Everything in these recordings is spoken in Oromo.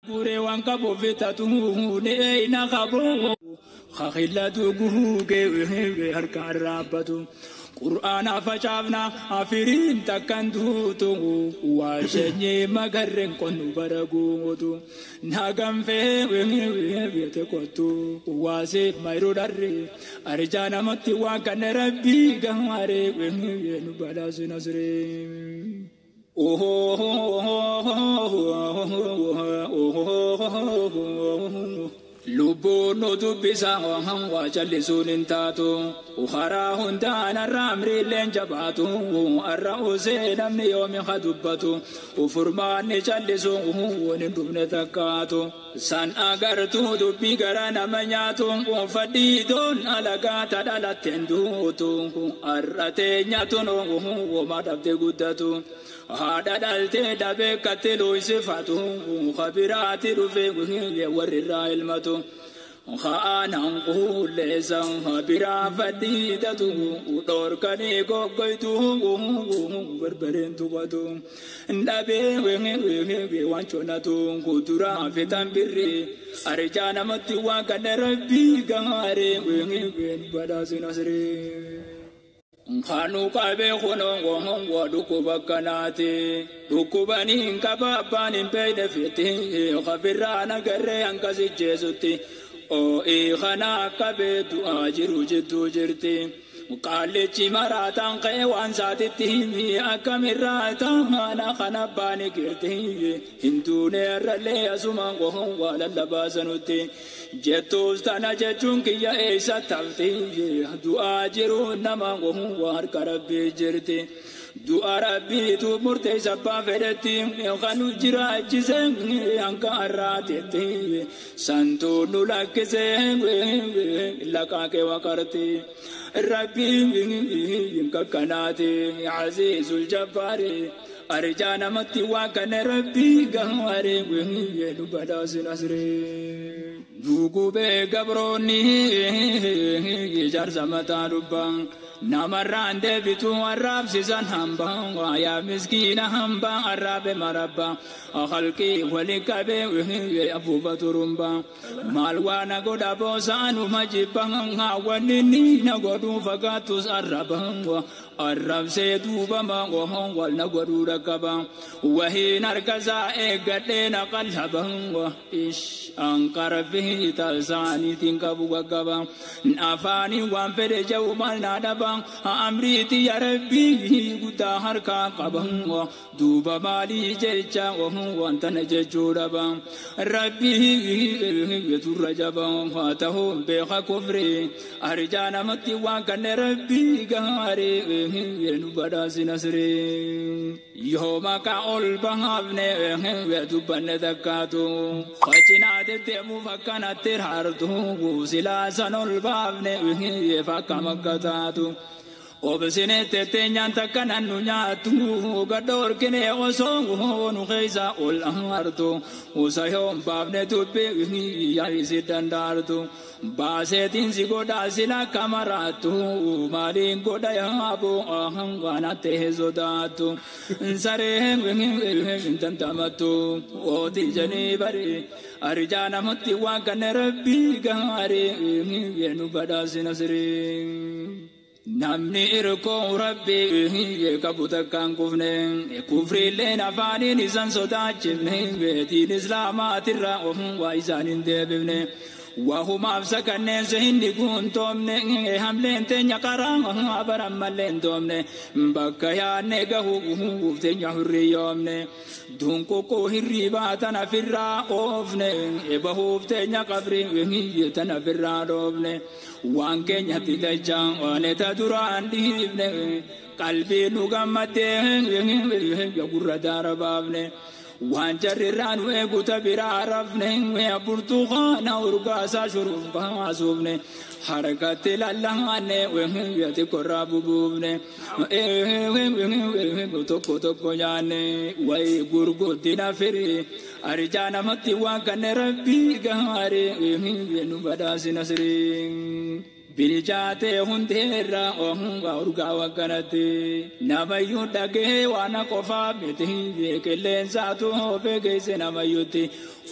Guree waan qabu fitatu ni na qabu khilatu guugee harkaan raabbatu qur'aana facaafna afiriin takkan tuutu waa shanyii magarreen qonnu bara guutu naganfee beete kottu waasee mayruu dharre arjaa namatti waan kana rabbii gaaree nu badhaasu nasree. Lubbuun nu dubbisa waa callisuun hin taatu karaa hundaan har'a amriilleen jabaatu har'a usee namni yoomi ha dubbatu furmaanni callisu waan hin dhufne takkaatu san agartuu dubbii gara nama nyaatu fadhiidoon alagaa dhalateen duutu har'a teenyatun woma dhabde guddatu. Haadha dhaltee dhabee katte luysifatu kabiraati dhufee warri irraa ilmatu. Haanaan qulleessa biraa fadhiidatu dhorkanii goggoytu barbareen tubatu. Dhabee waan conatu kuduraa fitan birri arjaa namatti waan kana rabbii gaaree badhaasu nasree. Kanu qabee kunoo dhukkuba akkanaati. Dhukkubanii hin qaba abbaan hin beekne fiti. Kafirraa nagarree hanqasi jeesutti. Oo'ii kana qabee du'aa jiru jidduu jirti. Qaallichi maraataan ka'ee waan saatitti himi akkamirraa taana kana abbaan girti. Hin duune irrallee asumaan waa lallabaa sanutti. Jettuus tana jechuun kiyya eessa tafti. Du'aa jiru nama waa harka rabbii jirti. Du'a rabbiitu murteessa abbaa fedhetti kan nu jiraachise hanga har'aatetti. Santuu nu lakkise laqaa kee waqarti. Rabbiin kakkanaati aziizul jabbaari. Arjaa namatti waan kana rabbii gaaree nu badhaasu nasree. Dugubee gabroonni ijaarsa mataa dubbaa. Namarraan deebitu arraabsisan hambaa yaa miskiina hambaa arraabe marabbaa halqii wali qabee afuufa turumbaa maal waa na godha boosaanuma jibba wanni ni na godhuu fakkaattus arraba arrabsee duubama wal na godhuu dhaqqaba wahiin harkasaa eeggadhee na qallaba ish anqarfii tasaaniitiin qabu qaqqaba afaanii waan fedhe jedhu maal na dhaba. Amriiti yaa rabbii guddaa harkaa qaba duuba maalii jecha wanta na jechuu dhaba rabbii turra jaba haa ta'u beeka kufri arjaa namatti waan kana rabbii gaarii nu badhaasi nasree. Yoo maqaa ol baafne dubbanne takkaatu qacinaate deemuuf akkanatti hartu silaa san ol baafne fakka makka taatu. Obsine tetteenyaan takka nannu nyaattu gadhoorkine osoo nu keessa ol hartu usa yoon baafne dubbii yaa'isi dandaartu baaseetiin si godhaa sila kamaraattu maaliin godha yaabu waan ta'e sodaattu sareen hin dandamattu ootii janii bari arjaa namatti waan kana rabbii gaarii nu badhaasi nasree. Namni irkoo rabbii qabu takkaan kufne kufriilleen afaaniin isaan sodaachifne beetiin islaamaatirraa waa isaan hin deebifne wahumaaf sakanneen hinni guuntoomne hamleen teenya karaa baran mallee hin toomne bakka yaadne gahuuf teenya hurriyyoomne dunquqquu hirribaa tana firraa oofne bahuuf teenya qabrii tana firraa dhoofne waan keenyatti dachaa waan ta duraan dhiifne qalbii nu gammaddee gurra daara baafne. Waan jarrirraa nu eeguta biraa rafne burtukaana urgaasaa shuruuf baasuufne harkatti lallaanne xiqqoorraa bubuufne tokko tokko nyaanne wayi gurguddina firii arjaa namatti waan kana rabbii gaarii nu badhaasi nasrii. Bilchaatee hundeerra ohunga urgaa wagganatti namayyuu dhagee waan qofaa miti qilleensaatu oofee geesse namayyuutti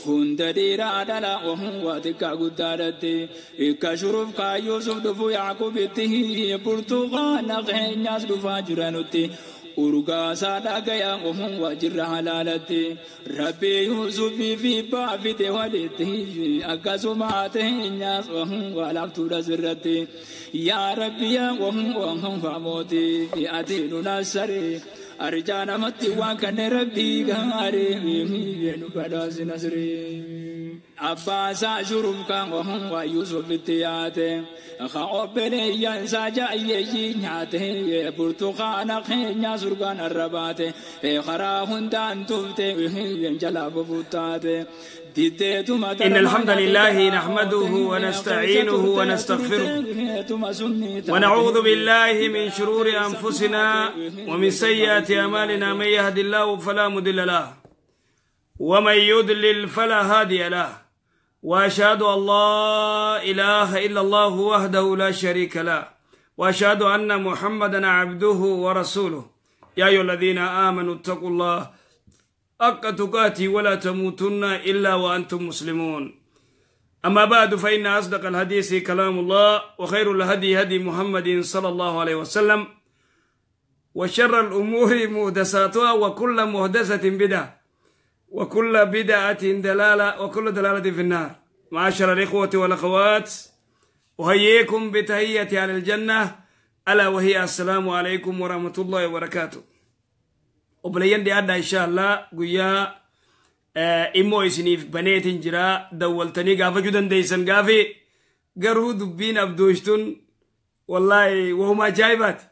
hunda dhiiraa dhala ohunga xiqqaa guddaadhatti ikka shuruuf kaayyuusuuf dhufu yaaqubitti burtukaana keenyaas dhufaa jiranutti. Urgaasaa dhagaya ohun wajjirra halaalatti rabbi Yuusufii fi baafite walitti akkasuma teenyaas ohun walaaftuudha sirratti yaa rabbi yaa ohun ohun faamooti ati nu nassari arjaa namatti waan kanne rabbii gaarii nu badhaasi nasri. Abbaasaa shuruuf kan ohun waa Yuusufitti yaate ka obboleeyyan isaa jaayyeeyyii nyaate burtukaana keenyaa surgaan arrabaate karaa hundaan tufte jalaa fufuttaate. إن الحمد لله نحمده ونستعينه ونستغفره ونعوذ بالله من شرور أنفسنا ومن سيئات أعمالنا من يهد الله فلا مضل له ومن يضلل فلا هادي له وأشهد أن لا إله إلا الله وحده لا شريك له وأشهد أن محمدا عبده ورسوله يا أيها الذين آمنوا اتقوا الله حق تقاته ولا تموتن إلا وأنتم مسلمون أما بعد فإن أصدق الحديث كلام الله وخير الهدي هدي محمد صلى الله عليه وسلم وشر الأمور محدثاتها وكل محدثة بدعة وكل بدعة دلالة وكل دلالة في النار. معاشر الإخوة والأخوات أحييكم بتحية على الجنة ألا وهي السلام عليكم ورحمة الله وبركاته. Obboleeyyan dhiyaadhaa inshaallah guyyaa immoo isiniif baneetiin jira dawwaltanii gaafachuu dandeessan gaafii garuu dubbiin abdooshtuun wallaahi wahuma ajaa'ibaati.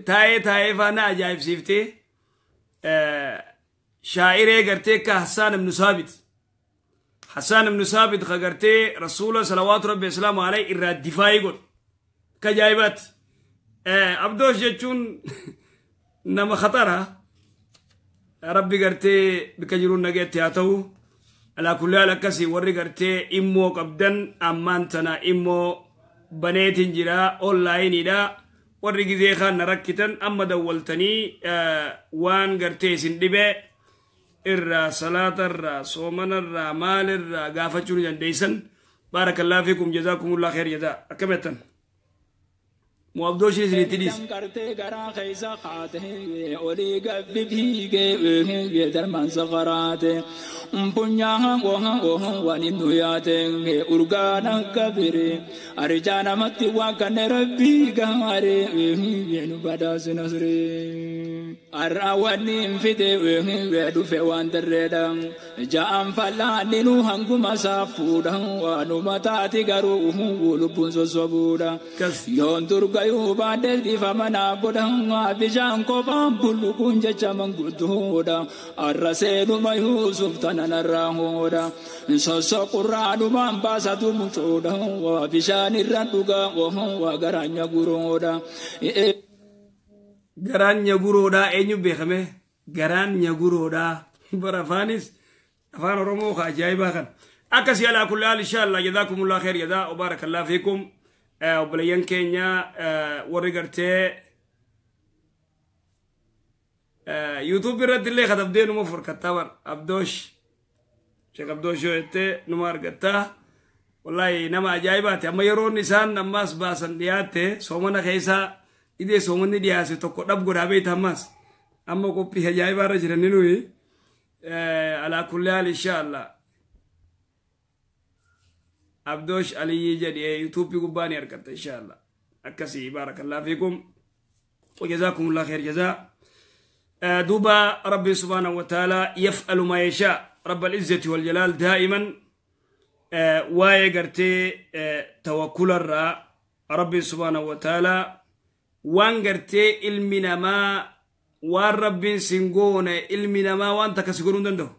Taa'ee taa'ee faana ajaa'ibsiiftee shaa'iree gartee akka Hassaan ibnu Saabit. Hassaan ibnu Saabit ka gartee rasuula salawaatu rabbi islaamu alayhi irraa difaa'ii godhu. Akka ajaa'ibaati. Abdoosh jechuun nama khatara rabbi gartee bika jiruun nageetti haa ta'u alaa kulli haal akkasii warri gartee immoo qabdan ammaan tana immoo baneetiin jira onlaayiniidha warri gizee kaan na rakkitan amma dawwaltanii waan gartee isin dhibe irraa salaatarraa soomanarraa maalirraa gaafachuu ni dandeessan. Baarakallahu fiikum jazaakumullah kheer jazaa akkam jettan. Muabdoshi isinitti dhiise. Qartee garaa keessa kaate olii gabbi fiigee darmaan saqaraate bunyaa waan inni yaate urgaan akka bire arjaa namatti waan kanne rabbii gaarii nu badhaasi nasree. Har'a wanni hin fide dhufe waan darreedha ja'an fallaanni nu hanguma saafuudha waanuma taati garuu lubbuun sossobuudha yoon durgayuu baadhee dhiifama naa godha bishaan kophaan bulluquun jecha manguddoodha har'a seenuma Yuusuf tana narraa hoodha sossoqurraadhumaan baasatu mucoodha bishaan irra dhugaa waa garaan nyaguroodha. Garaan nyaguroodhaa eenyu beekame? Garaan nyaguroodhaa bara afaanis afaan Oromoo ka ajaa'ibaa kan. Akkasii alaa kulli haal inshaallah jazaakumullah kheer jazaa wabaarakallahu fiikum. Obboleeyyan keenya warri gartee YouTube irratti illee katabdee numa furkattaa bar Abdoosh Sheekh Abdoosh yoo jettee numa argattaa. Wallaahi nama ajaa'ibaati amma yeroon isaan ammaas baasan dhiyaatte soomana keessaa idee soomanni dhiyaase tokko dhab godhaa beekta ammas amma qophii ajaa'ibaa irra jirani nuyi alaa kulli haal inshaallah Abdoosh Aliyyii jedhee yuutuubii gubbaa ni argatta inshaallah akkasii baarakallahu fiikum وجزاكم خير جزاء. دوبا ربي سبحانه وتعالى يفعل ما يشاء رب العزة والجلال دائما واي قرتي توكل الرا ربي سبحانه وتعالى waan gartee ilmi namaa waan rabbiin sin goone ilmi namaa waan takka si godhuu hin danda'u.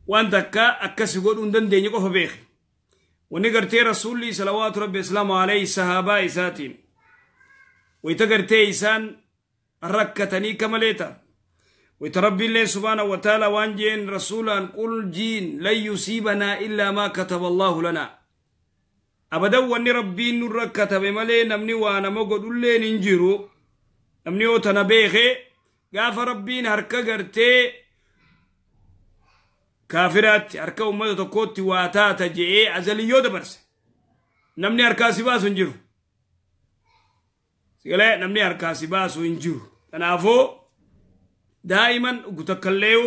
Waan takka akka si godhuu hin dandeenye qofa beeki. Wanni gartee rasuulli salawaatu rabbi islaamu alayhi sahaabaa isaatiin wayita gartee isaan rakkatanii kamalee ta'a. Wayita rabbiillee subhaanahu wa ta'ala waan jeen rasuulaan qul jiin lan yusiibanaa illaa maa kataba allaahu lanaa. Abadan wanni rabbiin nurra katabe malee namni waa nama godhulleen hin jiru. Namni yoo tana beeke gaafa rabbiin harka gartee kaafiraatti harka uummata tokkootti waa taata je'ee azaliyyoo dabarse. Namni harkaa si baasu hin jiru. Sigalee namni harkaa si baasu hin jiru. Kanaafuu daa'iman gutakkalleeyu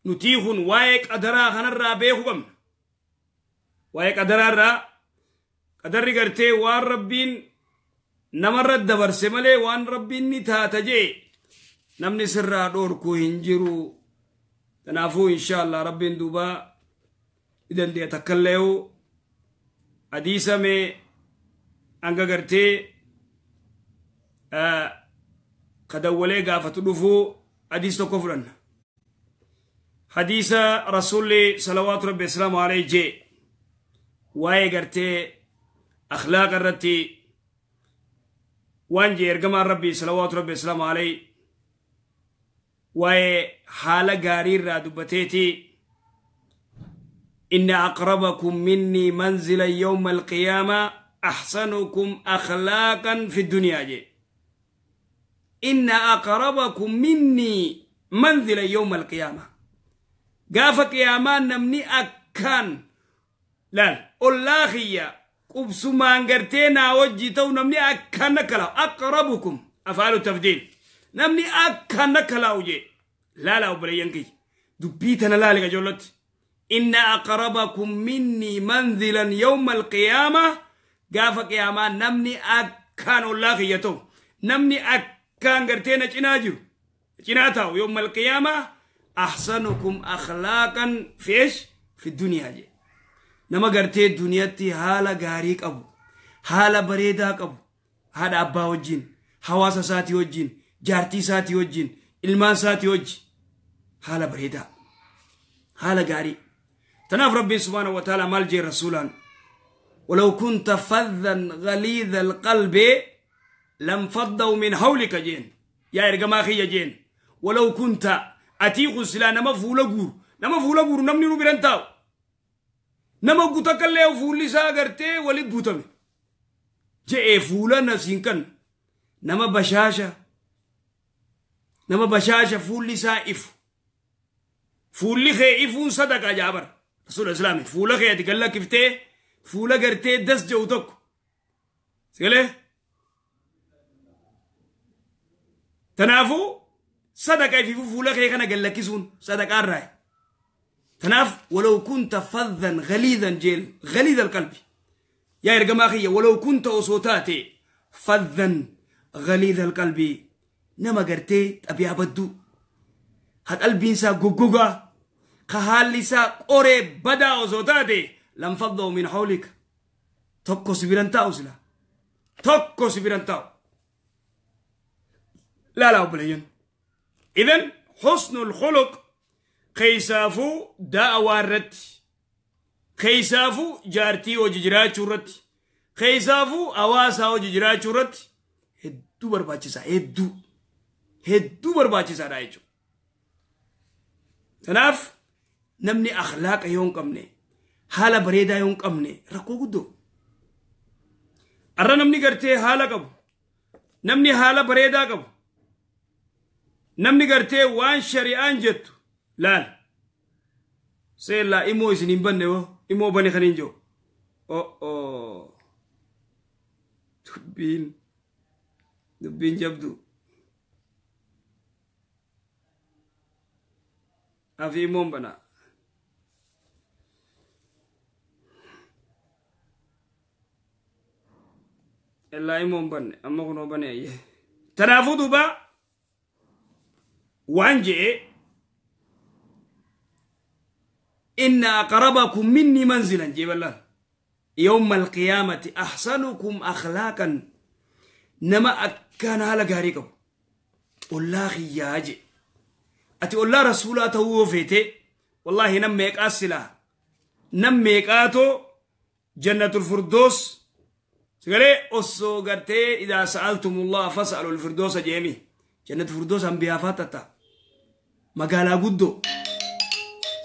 nutii kun waa'ee qadaraa kanarraa beekuu qabna. Waa'ee qadaraarraa qadarri gartee waan rabbiin namarra dabarse malee waan rabbiin ni taata jee namni sirraa dhoorku hin jiru. Kanaafuu inshaallah rabbiin duuba ni dandeenya takkalleeyu hadiisa mee hanga gartee kadawwalee gaafatu dhufuu hadiis tokko fudhanna. Hadiisa rasuulli salawaatu rabbi islaamu alayhi jee waa'ee gartee akhlaaqa irratti waan jee ergamaan rabbi salawaatu rabbi islaamu alayhi waa'ee haala gaarii irraa dubbateeti. إن أقربكم مني منزلا يوم القيامة أحسنكم أخلاقا في الدنيا جي. إن أقربكم مني منزلا يوم القيامة قاف قياما نمني أكان لا الله قبسما انقرتينا وجيتو نمني أكان نكلا أقربكم أفعال تفضيل نمني أكان نكلا وجي لا لا أبرينكي دبيتنا لا لك جولت. إن أقربكم مني منزلا يوم القيامة قاف قياما نمني أكان الله يتو نمني أكان قرتينا جناجو جناتو يوم القيامة أحسنكم أخلاقا في إيش؟ في الدنيا جي. نما قرتي الدنيا تي حالة غاريك أبو حالة بريداك أبو هذا أبا وجين حواسة ساتي وجين جارتي ساتي وجين إلمان ساتي وجين حالة بريدة حالة غاري. تناف ربي سبحانه وتعالى مالجي رسولا ولو كنت فظا غليظ القلب لانفضوا من حولك جين يا إرقما خي جين. ولو كنت أتيخ سلا نما فولا غور نما فولا غور نمني نو بيرنتاو نما غوتاكلي فولي سا غرتي ولي بوتامي جي فولا نسينكن نما بشاشة نما بشاشة فولي سا إف فولي خي إفون صدقة جابر رسول الإسلام فولا خي أتكلا كفتي فولا غرتي دس جوتك سيله تنافو صدقة في فولا خي كان قال لك كيسون صدقة الراي. تناف ولو كنت فظا غليظا جيل غليظ القلب يا إرجما خي ولو كنت أصوتاتي فظا غليظ القلب نما غرتي أبي أبدو هاد قلبي إنسا غوغوغا كهاليسا قري بدا أصوتاتي لم فضوا من حولك توكو سبيرانتاو سلا توكو سبيرانتاو لا لا أبليين. إذن حسن الخلق خيسافو دعوة رت خيسافو جارتي وججرات رت خيسافو أواسا وججرات رت هدو برباچسا هدو هدو برباچسا رايچو. تناف نمني أخلاق يون قمني حالة بريدة يون قمني ركو قدو أرى نمني قرتي حالة قبو نمني حالة بريدة قبو نمني قرتي وان شريان جتو لا سيلا إمو إسنين بني و إمو بني خنين جو أو أو دبين دبين جبدو أفي إمو بنا إلا إمو بني أما كنو بني أيه تنافو دوبا وانجي إن أقربكم مني منزلا جيب الله يوم القيامة أحسنكم أخلاقا نما أكان على غاريكم والله ياجي أتي الله رسولاته وفيته والله نميك أسلا نميك آتو جنة الفردوس سيقولي أسو غرتي إذا سألتم الله فاسألوا الفردوس جيمي جنة الفردوس أنبياء فاتتا مقالا قدو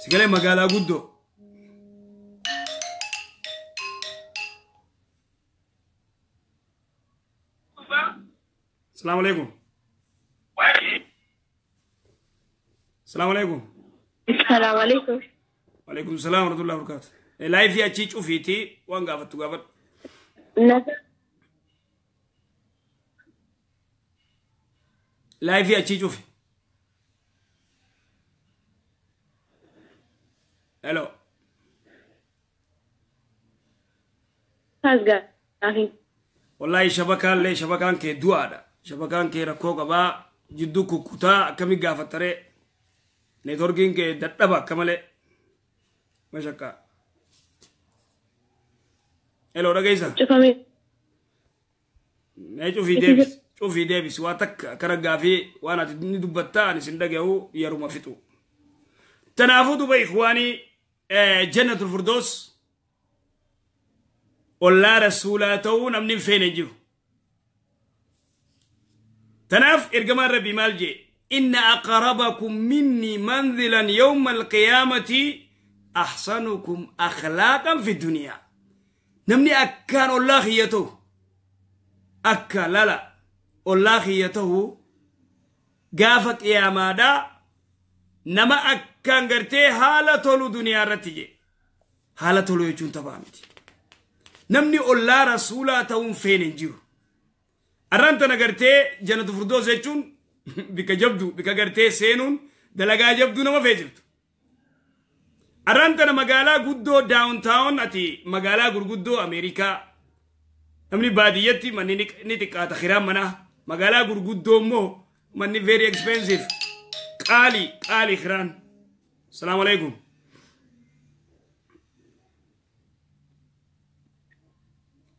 سيقولي مقالا قدو Salaamu alaikum. Salaamu alaikum. Salaamu alaikum. Waalaikum salaam warahmatullahi wabarakatuh. Laayifii achii cufiitii waan gaafattu gaafadhu. Laayifii achii cufi. Hello. Wallahi shabakaan lee shabakaan kee du'aadha. Shabakaan kee rakkoo qabaa jidduu kukkutaa akkamii gaafattaree neetworkiin kee dadhaba akka malee. Mashakkaa. Hello dhageessa. Mee cufii deebis. Cufii deebis waa takka akkana gaafii waan ati ni dubbattaa ani sin dhaga'u yeruma fixu. Tanaafuu duba ikhwaanii Jannatul Firdaus ollaa rasuulaa ta'uu namni hin feene jiru. Tanaaf ergamaan Rabbii maal jee? Inna aqrabakum minni manzilan yawma alqiyaamati ahsanukum akhlaaqan fi duniyaa. Namni akkaan ollaa kiyya ta'u akka lala ollaa kiyya ta'u gaafa qiyaamaadhaa nama akkaan gartee haala tolu duniyaa irratti jee. Haala tolu jechuun taphaa miti. Namni ollaa rasuulaa ta'uun feene hin jiru. Arraan tana gartee Jannatu Firdaus jechuun bika jabdu bika gartee seenuun dalagaa jabduu nama feesiftu. Arraan tana magaalaa guddoo downtown ati magaalaa gurguddoo Ameerikaa namni baadiyyatti manni ni xiqqaata kiraan manaa magaalaa gurguddoo immoo manni very expensive qaalii qaalii kiraan. Salaamu alaikum.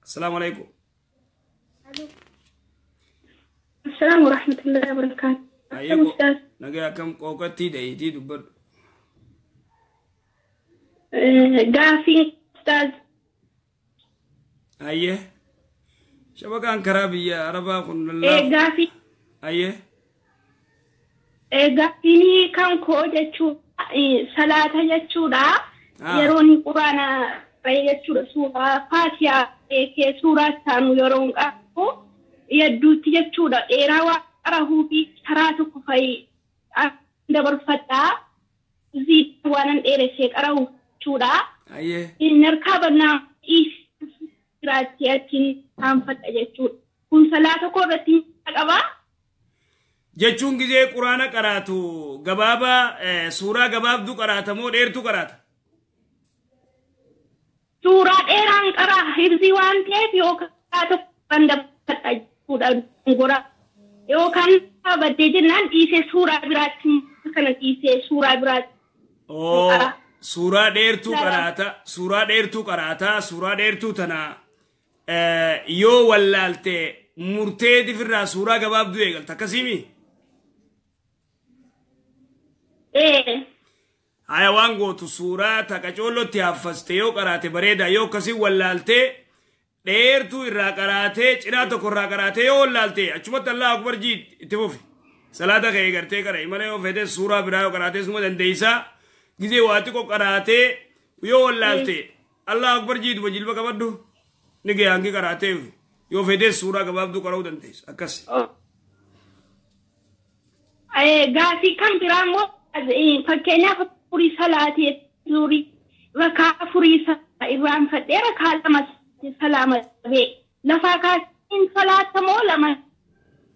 Salaamu alaikum. Assalaamu warahmatullahi wabarakaatuh. Nagaa akkam qooqattii dhahiitii dubbadhu. Gaafii ustaaz. Ayyee. Shabakaan karaa biyya Arabaa kun lallaafu. Gaafii. Ayyee. Gaafiin kan koo jechuudha salaata jechuudha. Yeroo inni quraana qara'e jechuudha suuraa Faatihaa kee suuraa isaanu yeroo hin qabu hedduutti jechuudha dheeraa waan qarahuu fi karaa tokko fa'i dabarfadhaa waan dheeressee qarahu jechuudha. Inni harkaa bannaa jiraachee achiin taanfadha jechuudha. Kun salaata koo irratti qabaa. Jechuun gizee quraana qaraatu gabaabaa suuraa gabaabduu qaraata moo dheertuu qaraata? Suuraa dheeraan qaraa hibzii waan ta'eef yookaan tokko kan dabarfadha jechuudha gora yookaan baddee jennaan dhiisee suuraa biraatti kana dhiisee suuraa biraatti. Suuraa dheertuu qaraata suuraa dheertuu qaraata suuraa dheertuu tana yoo wallaalte murtee difirraa suuraa gabaabduu eegalta akkasiimi? Haya waan gootu suuraa takka coollootti haffaste yoo qaraate bareeda yoo akkasii wallaaltee dheertuu irraa qaraatee cinaa tokko irraa qaraatee yoo wallaalte achumatti Allahu akbar jii itti fufi. Salaata kee gartee qara'e malee yoo fedhe suuraa biraa yoo qaraatee suma dandeessaa gizee waa xiqqoo qaraatee yoo wallaalte Allahu akbar jii duba jilba qabadhu ni gahee hangi qaraatee yoo fedhe suuraa gabaabduu qara'uu dandeessa akkas. Gaafii kan biraa immoo fakkeenyaaf afurii salaatee zuurii rakaa afurii irraanfadhee rakaa lama salaama bee lafaa kaasiin salaatamoo lama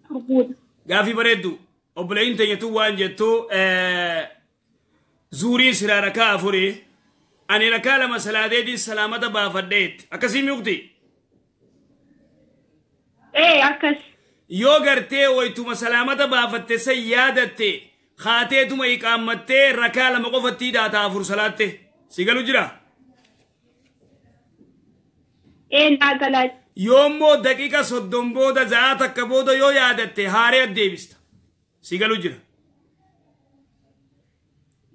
furguuta. Gaafii bareeddu obboleeyyiin teenyatu waan jettu zuurii siraa rakaa afurii ani rakaa lama salaateetiin salaamata baafadheetti akkasii miukti. Akkas. Yoo gartee waytuma salaamata baafatte san yaadatte haateetuma iqaammattee rakaa lama qofatti hidhaata afur salaatte si galu jira? Naa galaa. Yoommoo daqiiqa 30 booda za'a takka booda yoo yaadatte haaree addeebista si galu jira?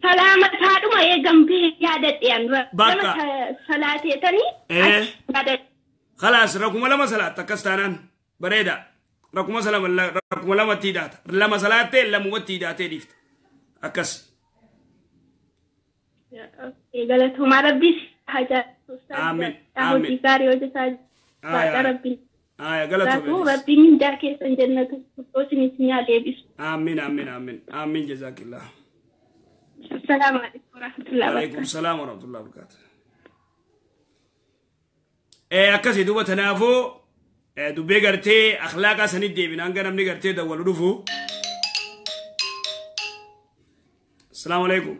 Salaamataadhuma eegamtee yaadadhe an Bakka. salaateetanii yaadadhe. Khalaas rakuma lama salaatta akkas taanaan bareeda. Rakuma rakuma lamatti hidhaata. Lama salaattee lamumatti hidhaatee dhiifta. Akkas. Galatoomaa Rabbiis haa jaalatu. Amiin. Hojii gaarii hojjetaa jira. Rabbi. Aya galatoome. Rabbiin mindaa keessan jannata isiniif haa deebisu. Amiin amiin amiin amiin jazaakillah. Assalaamu alaikum warahmatullahi wabarakatuh. Alaikum salaam warahmatullahi wabarakatuh. Akkasii duuba tanaafuu dubbee gartee akhlaaqa sanii deebina hanga namni gartee dawwalu dhufu. Assalaamu alaikum.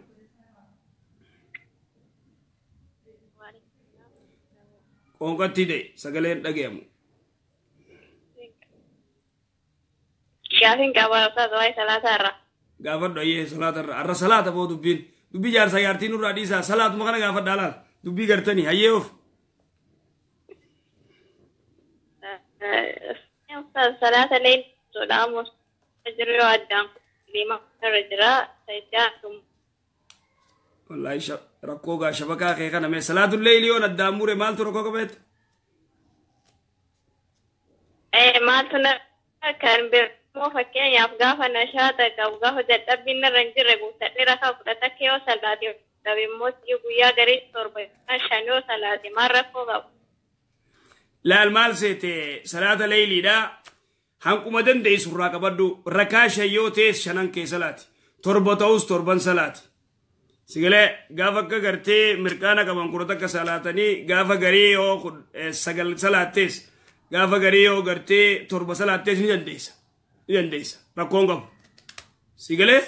Qoonqatti ta'e sagaleen dhagayamu. Gaafiin qaba ustaaz waa'ee salaataa irra. Gaafadhu ayyee salaata irra. Arra salaata boo dubbiin. Dubbii jaarsa jaartiin nurraa dhiisaa salaatuma kana gaafadhaa laal. Dubbii gartanii hayyee of. Ustaaz salaata leellisuudha jiru yoo addaan deemaa irra jira. Wallaahi rakkoo gaa shabakaa kee kana mee salaatu leeyli yoon addaan mure maaltu rakkoo qabeet? Maaltu kan beekamu fakkeenyaaf gaafa nashaata qabu gaafa dadhabbiin irra hin jirre guuttadhee rakaa fudhata kee yoo salaate dhabe immoo guyyaa garii 7 5 yoo salaate maal rakkoo qabu? Laal maal seete salaata leeyliidha hanquma dandeessu irraa qabadhu rakaa 5 yoo ta'e 5 kee salaati 7 ta'us 7 salaati. Sigalee gaafa akka gartee mirqaana qaban kurota akka salaatanii gaafa garii yoo 9 salaattees gaafa garii yoo gartee 7 salaattees ni dandeessa. Ni dandeessa. Rakkoon qabu. Sigalee?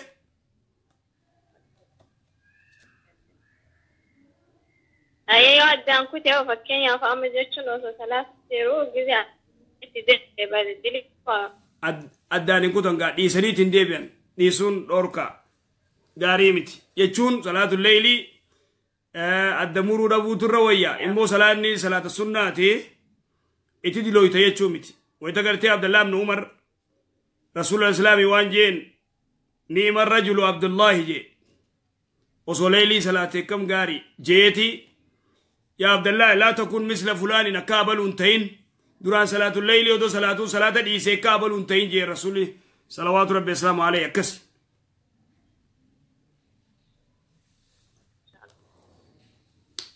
Ayyee yoo addaan kutee fakkeenyaaf amma jechuun osoo salaata yeroo gizee itti deebi'ee addaan hin kutan gaa dhiisanii ittiin deebi'an dhiisuun dhorkaa. Gaarii miti jechuun salaatu leeylii adda muruu dhabuutu irra wayya immoo salaanni salaata sunnaati itti dilooyta jechuu miti wayita gartee Abdallah ibn Umar rasuula islaamii waan jeen ni'ima rajulu Abdullaahi jee osoo leeylii salaate kam gaarii jeeti yaa Abdallah laa takun misla fulaanin akka abaluun ta'in duraan salaatu leeylii odoo salaatuu salaata dhiisee akka abaluun ta'in jee rasuuli salawaatu rabbi islaamu alayhi akkas.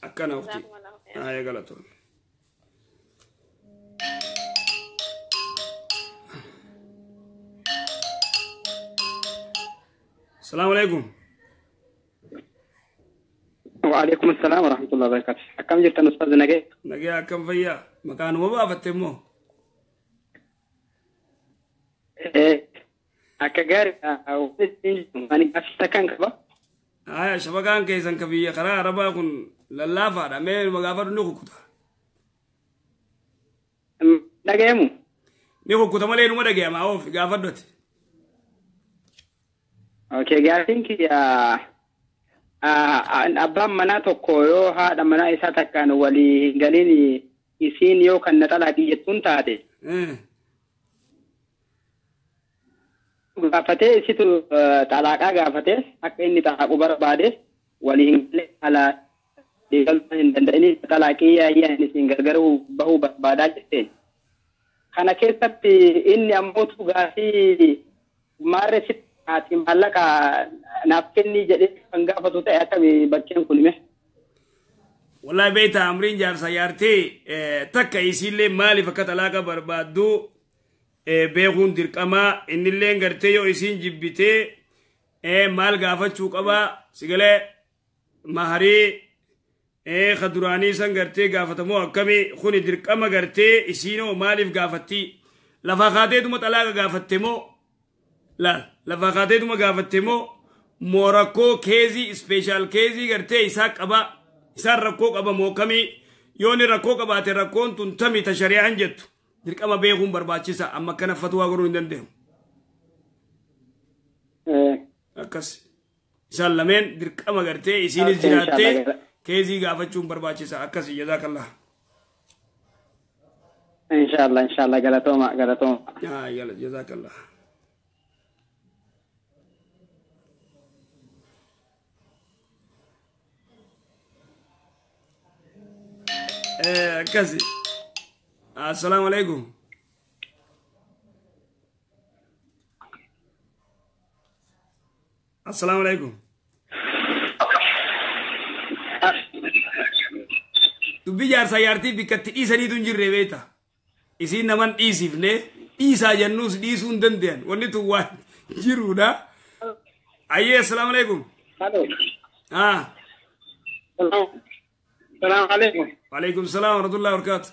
Akkana ukhti. Aya galatoon. Assalaamu alaikum. Wa alaikum assalam wa rahmatullahi wa barakatuh. Akkam jirtan ustaaz nagee? Nagee akkam fayyaa? Maqaanuma baafatte immoo? Akka gaarii ani gaaffii takkaan qaba. Aya shabakaan keessan ka biyya karaa Arabaa kun lallaafaadha. Mee gaafadhu ni kukkuta. Dhagayamu? Ni kukkuta malee numa dhagayama oof gaafadhu ati. Okay, gaaffiin kiyya abbaan manaa tokko yoo haadha manaa isaa takkaan walii hin galiin isiin yoo kan na xalaaqii jettuun taate. Gaafatee isitu xalaaqaa gaafatee akka inni xalaaquu barbaade walii hin galee haala galma hin danda'iniif xalaaqii yaayyaan isin gargar bahuu barbaadaa jetteen. Kana keessatti inni ammootu gaafii maarree sitti haati maallaqa naaf kennii jedhee kan gaafatu ta'e akkami bakkeen kun hime? Wallahi beektaa amriin jaarsa jaartee takka isiillee maaliif akka xalaaqa barbaaddu beekuun dirqamaa innillee gartee yoo isiin jibbitee maal gaafachuu qabaa sigalee maharii ka duraanii san gartee gaafatamoo akkamii kuni dirqama gartee isiinoo maaliif gaafatti lafa kaateetuma xalaaqa gaafatte moo laal lafa kaateetuma gaafatte moo rakkoo keezii ispeeshaal keezii gartee isaa qaba isaan rakkoo qaba moo kamii yoo inni rakkoo qabaate rakkoon tun tami ta shari'aan jettu dirqama beekuun barbaachisa amma akkana fatwaa godhuu hin danda'u. Akkas isaan lameen dirqama gartee isiinis jiraattee keezii gaafachuun barbaachisa akkasi jazaakallah. Inshallah inshallah galatooma galatooma. Yaa yala jazaakallah. Akkasi. Assalaamu alaikum. Assalaamu alaikum. Dubbii jaarsaa jaartii bikkatti dhiisaniitu hin jirre beekta. Isiin naman dhiisifne dhiisaa jennuus dhiisuu hin danda'an. Wanni tun waan jiruudha. Ayyee, assalaamu alaikum. Halo. Ah. Salaam alaikum. Waalaikum salaam warahmatullahi wabarakatuh.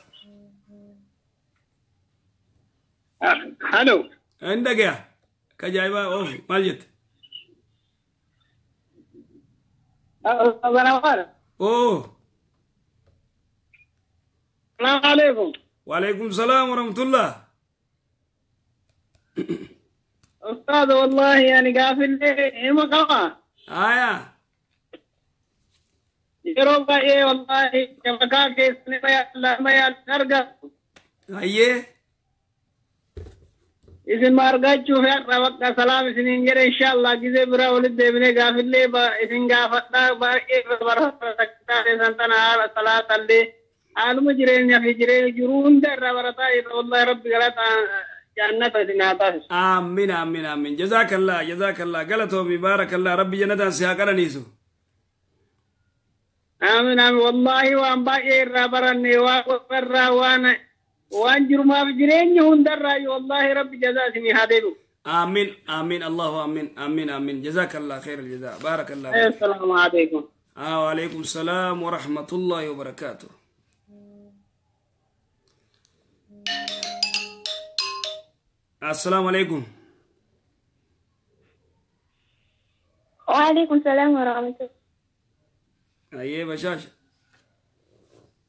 Halo. Hin dhagaya. Ka ajaa'ibaa oofi maal jette? Oo. Salaam alaikum. Waalaikum salaam warahmatullah. أستاذ والله يعني قافل لي ما قوى. آيا. yeroo baay'ee wallahi shabakaa keessan ma yaallan argatu. Ayyee. Isin ma argachuuf har'a bakka salaam isiniin jedhe inshallah gizee biraa walitti deebinee gaafillee isin gaafadhaa baay'ee barataa san tana haala salaatallee haaluma jireenyaa fi jireenya jiruu hunda irraa barataa jirra wallahi rabbi galata jannata isin haa taasisu. Amiin amiin amiin. Jazaakallah jazaakallah galatoomi baarakallah rabbi jannataan si haa qananiisu. Amiin amiin wallahi waan baay'ee irraa baranne waan waan waan jirumaaf jireenya hundarraa wallahi rabbi jazaa isinii haa deebi'u. Amiin amiin Allahu amiin amiin amiin jazaakallah khayral jazaa baarakallah. Assalaamu alaikum. Wa alaikum salaam wa rahmatullahi wa barakaatuh. Assalaamu alaikum. Wa alaikum salaam wa rahmatullahi. Ayyee bashaasha.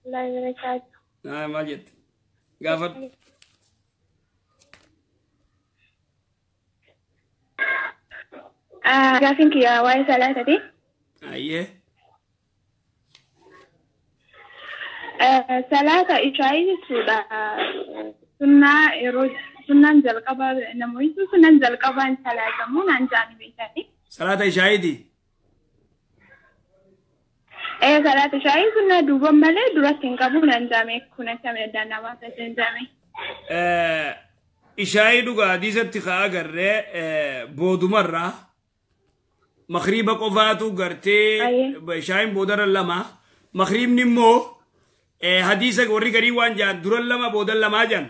Allahi barakaatu. Naa maal jette? Gaafadhu. Gaafin kiyya waa'ee salaatati. Ayyee. Salaata ishaayii jechuudha. Sunnaa yeroo sunnaan jalqabaa namoonni sunnaan jalqabaan salaatamuu naan jaani beekani. Salaata ishaayiiti. Salaata ishaayii sunnaa duuban malee duratti hin qabu naan jaame kun akkami addaan namaa taasisan jaame. Ishaayii dhugaa hadiisatti haa agarree boodumarraa makriiba qofaatu gartee ishaayiin boodarra lama makriibni immoo hadiisa warri garii waan jaan duran lama boodan lamaa jaan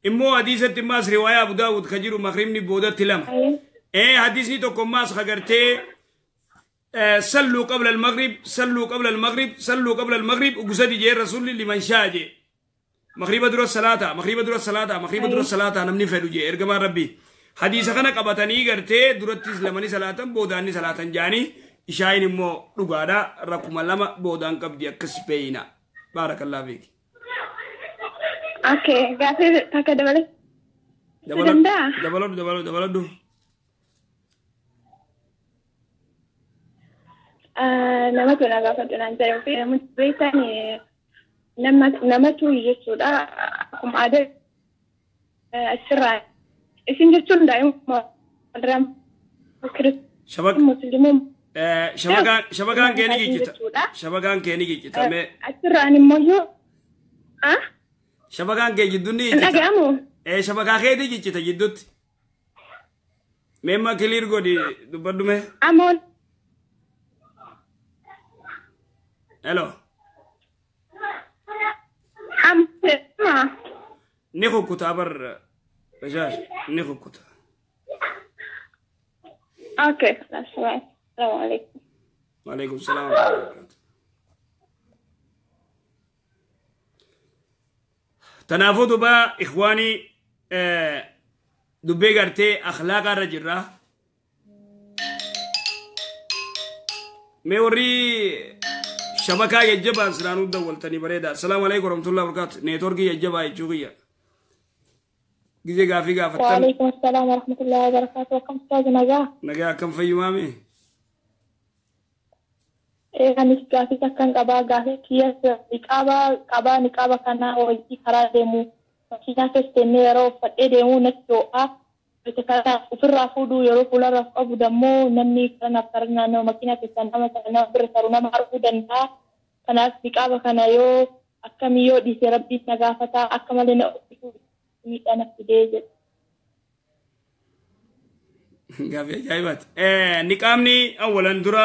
immoo hadiisatti immaas riwaayaa Abu Daawud ka jiru makriibni boodatti lama. Hadiisni tokko immaas ka gartee صلوا قبل المغرب صلوا قبل المغرب صلوا قبل المغرب وقصدي جاي الرسول لمن شاء جاي مغرب درو الصلاة مغرب درو الصلاة مغرب درو الصلاة نمني فدو جاي ارجما ربي حديث خنا قبتني غرتي درتي لمني صلاة بوداني صلاة جاني إشاين مو رغادا رقم لما بودان قبدي كسبينا بارك الله فيك. اوكي غافي تاكا دبل دبل دبل دبل دبل Namatu na gaafadhu naan jedhe ofii namoota beektan namatu jechuudha akkuma aadaa asirraa isin jechuun daa'imuma musliimum. Shabakaan kee ni giccita. Shabakaan kee ni giccita. Asirraan immoo yoo. Shabakaan kee jidduun ni giccita. Dhaga'amu. Shabakaa keetii giccita jidduutti. Meemma kiliir godhi dubbadhu mee. Amoon. Hello. Ni kukkuta bar bashash ni kukkuta. Okay, that's right. Assalamu alaikum. Wa alaikum salaam wa barakatuh. Tanaafuu duba ikhwaani dubbee gartee akhlaaqa irra jirra. Mee warri shabakaa jajjabaan siraanuu dawwaltanii bareeda. Assalaamu alaikum warahmatullahi wabarakatuh. Neetworkii jajjabaa jechuu kiyya. Gizee gaafii gaafattan. Waalaikum assalaam warahmatullahi wabarakatuh. Akkam ustaazi nagaa? Nagaa akkam fayyumaame? Anis gaafii akkan qabaa gaafii kiyya niqaaba qabaa niqaaba kana wajjii karaa deemu makiinaa keessa deemnee yeroo uffadhee deemu natti ho'aa. Ofirraa fuudhuu yeroo fuularraa qabu dammoo namni kanaaf karaa naannoo makiinaa keessaa nama nama bira taru nama arguu danda'a. Kanaaf niqaaba kana yoo akkamii yoo dhiise rabbiin na gaafataa akka malee na miidhaa na fidee jedha. Gaafii ajaa'ibaati. Niqaabni awwalan dura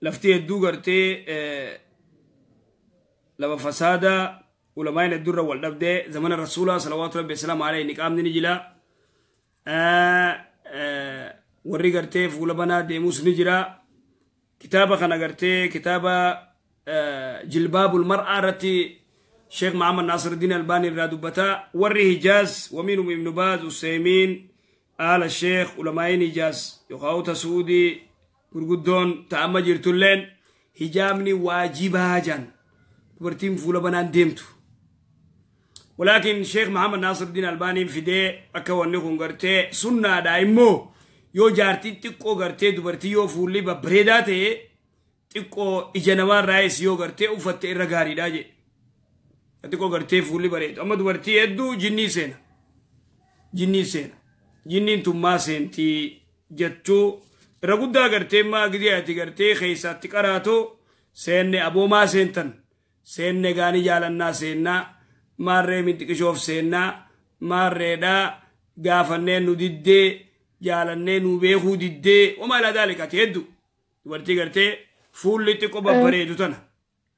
lafti hedduu gartee lafa fasaada Ulamaan heddurra wal dhabdee zamana rasuulaa salawaatu rabbi salaamu alayhi niqaabni ni jira. Warri gartee fuula banaa deemus ni jira. Kitaaba kana gartee kitaaba jilbaabul mar'aa irratti Sheekh Muhammad Nasiruddin Albaanii irraa dubbata. Warri Hijaaz waminhum Ibnu Baaz, Useymiin, Aala Sheekh, ulamaa'iin Hijaaz yookaan Suudii gurguddoon ta'ama jirtulleen hijaabni waajibaa jaan dubartiin fuula banaan deemtu. Walaakin Sheekh Muhammad Nasiruddin Albaaniin fidee akka wanni kun gartee sunnaadha immoo yoo jaartiin xiqqoo gartee dubartii yoo fuulli babbareedaa ta'e xiqqoo ija namaarraayis yoo gartee uffatte irra gaariidha jedhe. Xiqqoo gartee fuulli bareedu. Amma dubartii hedduu jinnii seena. Jinnii seena. Jinniin tummaa seentii jechuu irra guddaa gartee maa gidee ati gartee keessaatti qaraatoo seenne aboomaa seentan seenne gaanii jaalannaa seennaa maarree minxiqishoof seennaa maarreedhaa gaafannee nu diddee jaalannee nu beekuu diddee wamaa ilaa daalikaati hedduu dubartii gartee fuulli xiqqoo babbareedu tana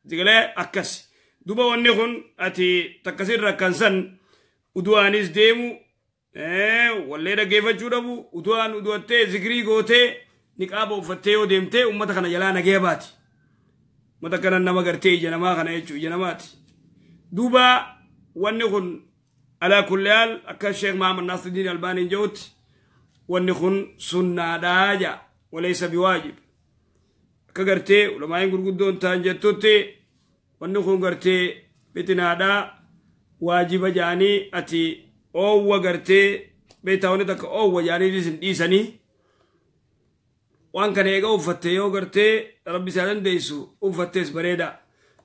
zigalee akkas duba wanni kun ati takkasirra rakkansan udu'aanis deemu wallee dhaggeeffachuu dhabu udu'aan udu'attee zikrii gootee niqaaba uffattee yoo deemtee ummata kana jalaa nagee baati. Ummata kana nama gartee ija namaa kana jechuu ija namaati. Duuba wanni kun alaa kulli haal akka Sheekh Muhammad Nasiruddin Albaaniin jedhutti wanni kun sunnaadhaa jaa walaysa biwaajib. Akka gartee ulamaa'iin gurguddoon ta'an jettutti wanni kun gartee fitinaadhaa waajiba jaanii ati oowwa gartee beektaa wanni takka oowwa jaanii isin dhiisanii waan kana eega uffatte yoo gartee rabbi isaa dandeessu uffattees bareeda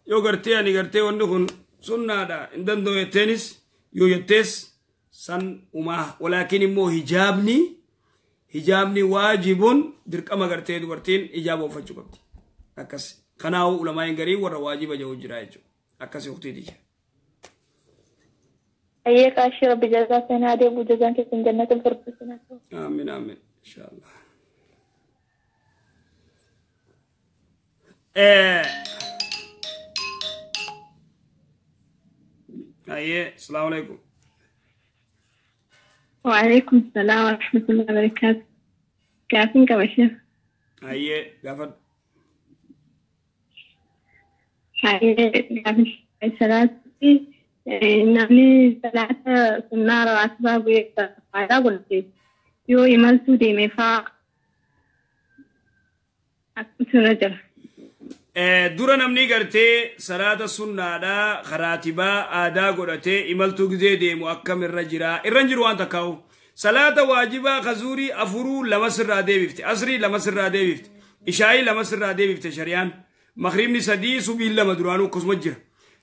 yoo gartee ani gartee wanni kun sunnaadha hin danda'u jetteenis yoo jettees san umaa walaakin immoo hijaabni waajibuun dirqama gartee dubartiin hijaaba uffachuu qabdi akkas kanaafuu ulamaa'iin garii warra waajiba jedhu jira jechuudha akkas uqtiiti. أيك أشي ربي جزاك سنة أبو جزاك في جنة الفردوس. آمين آمين إن شاء الله. أيه السلام عليكم. وعليكم السلام ورحمة الله وبركاته. كافين كبشر. أيه قفل. أيه قفل السلام. Namni salaata sunnaa rawaatibaa guyyaa faayidaa godhate yoo imaltuu deeme faa akkamitti irra jira. Dura namni gartee salaata sunnaadhaa karaatibaa aadaa godhatee imaltuu gizee deemu akkam irra jira irra hin jiru waan takkaa'u. Salaata waajibaa kazuurii afuruu lama sirraa deebifte asrii lama sirraa deebifte ishaayii lama sirraa deebifte shariyaan maghriibni sadii subiin lama duraanuu akkasuma jira.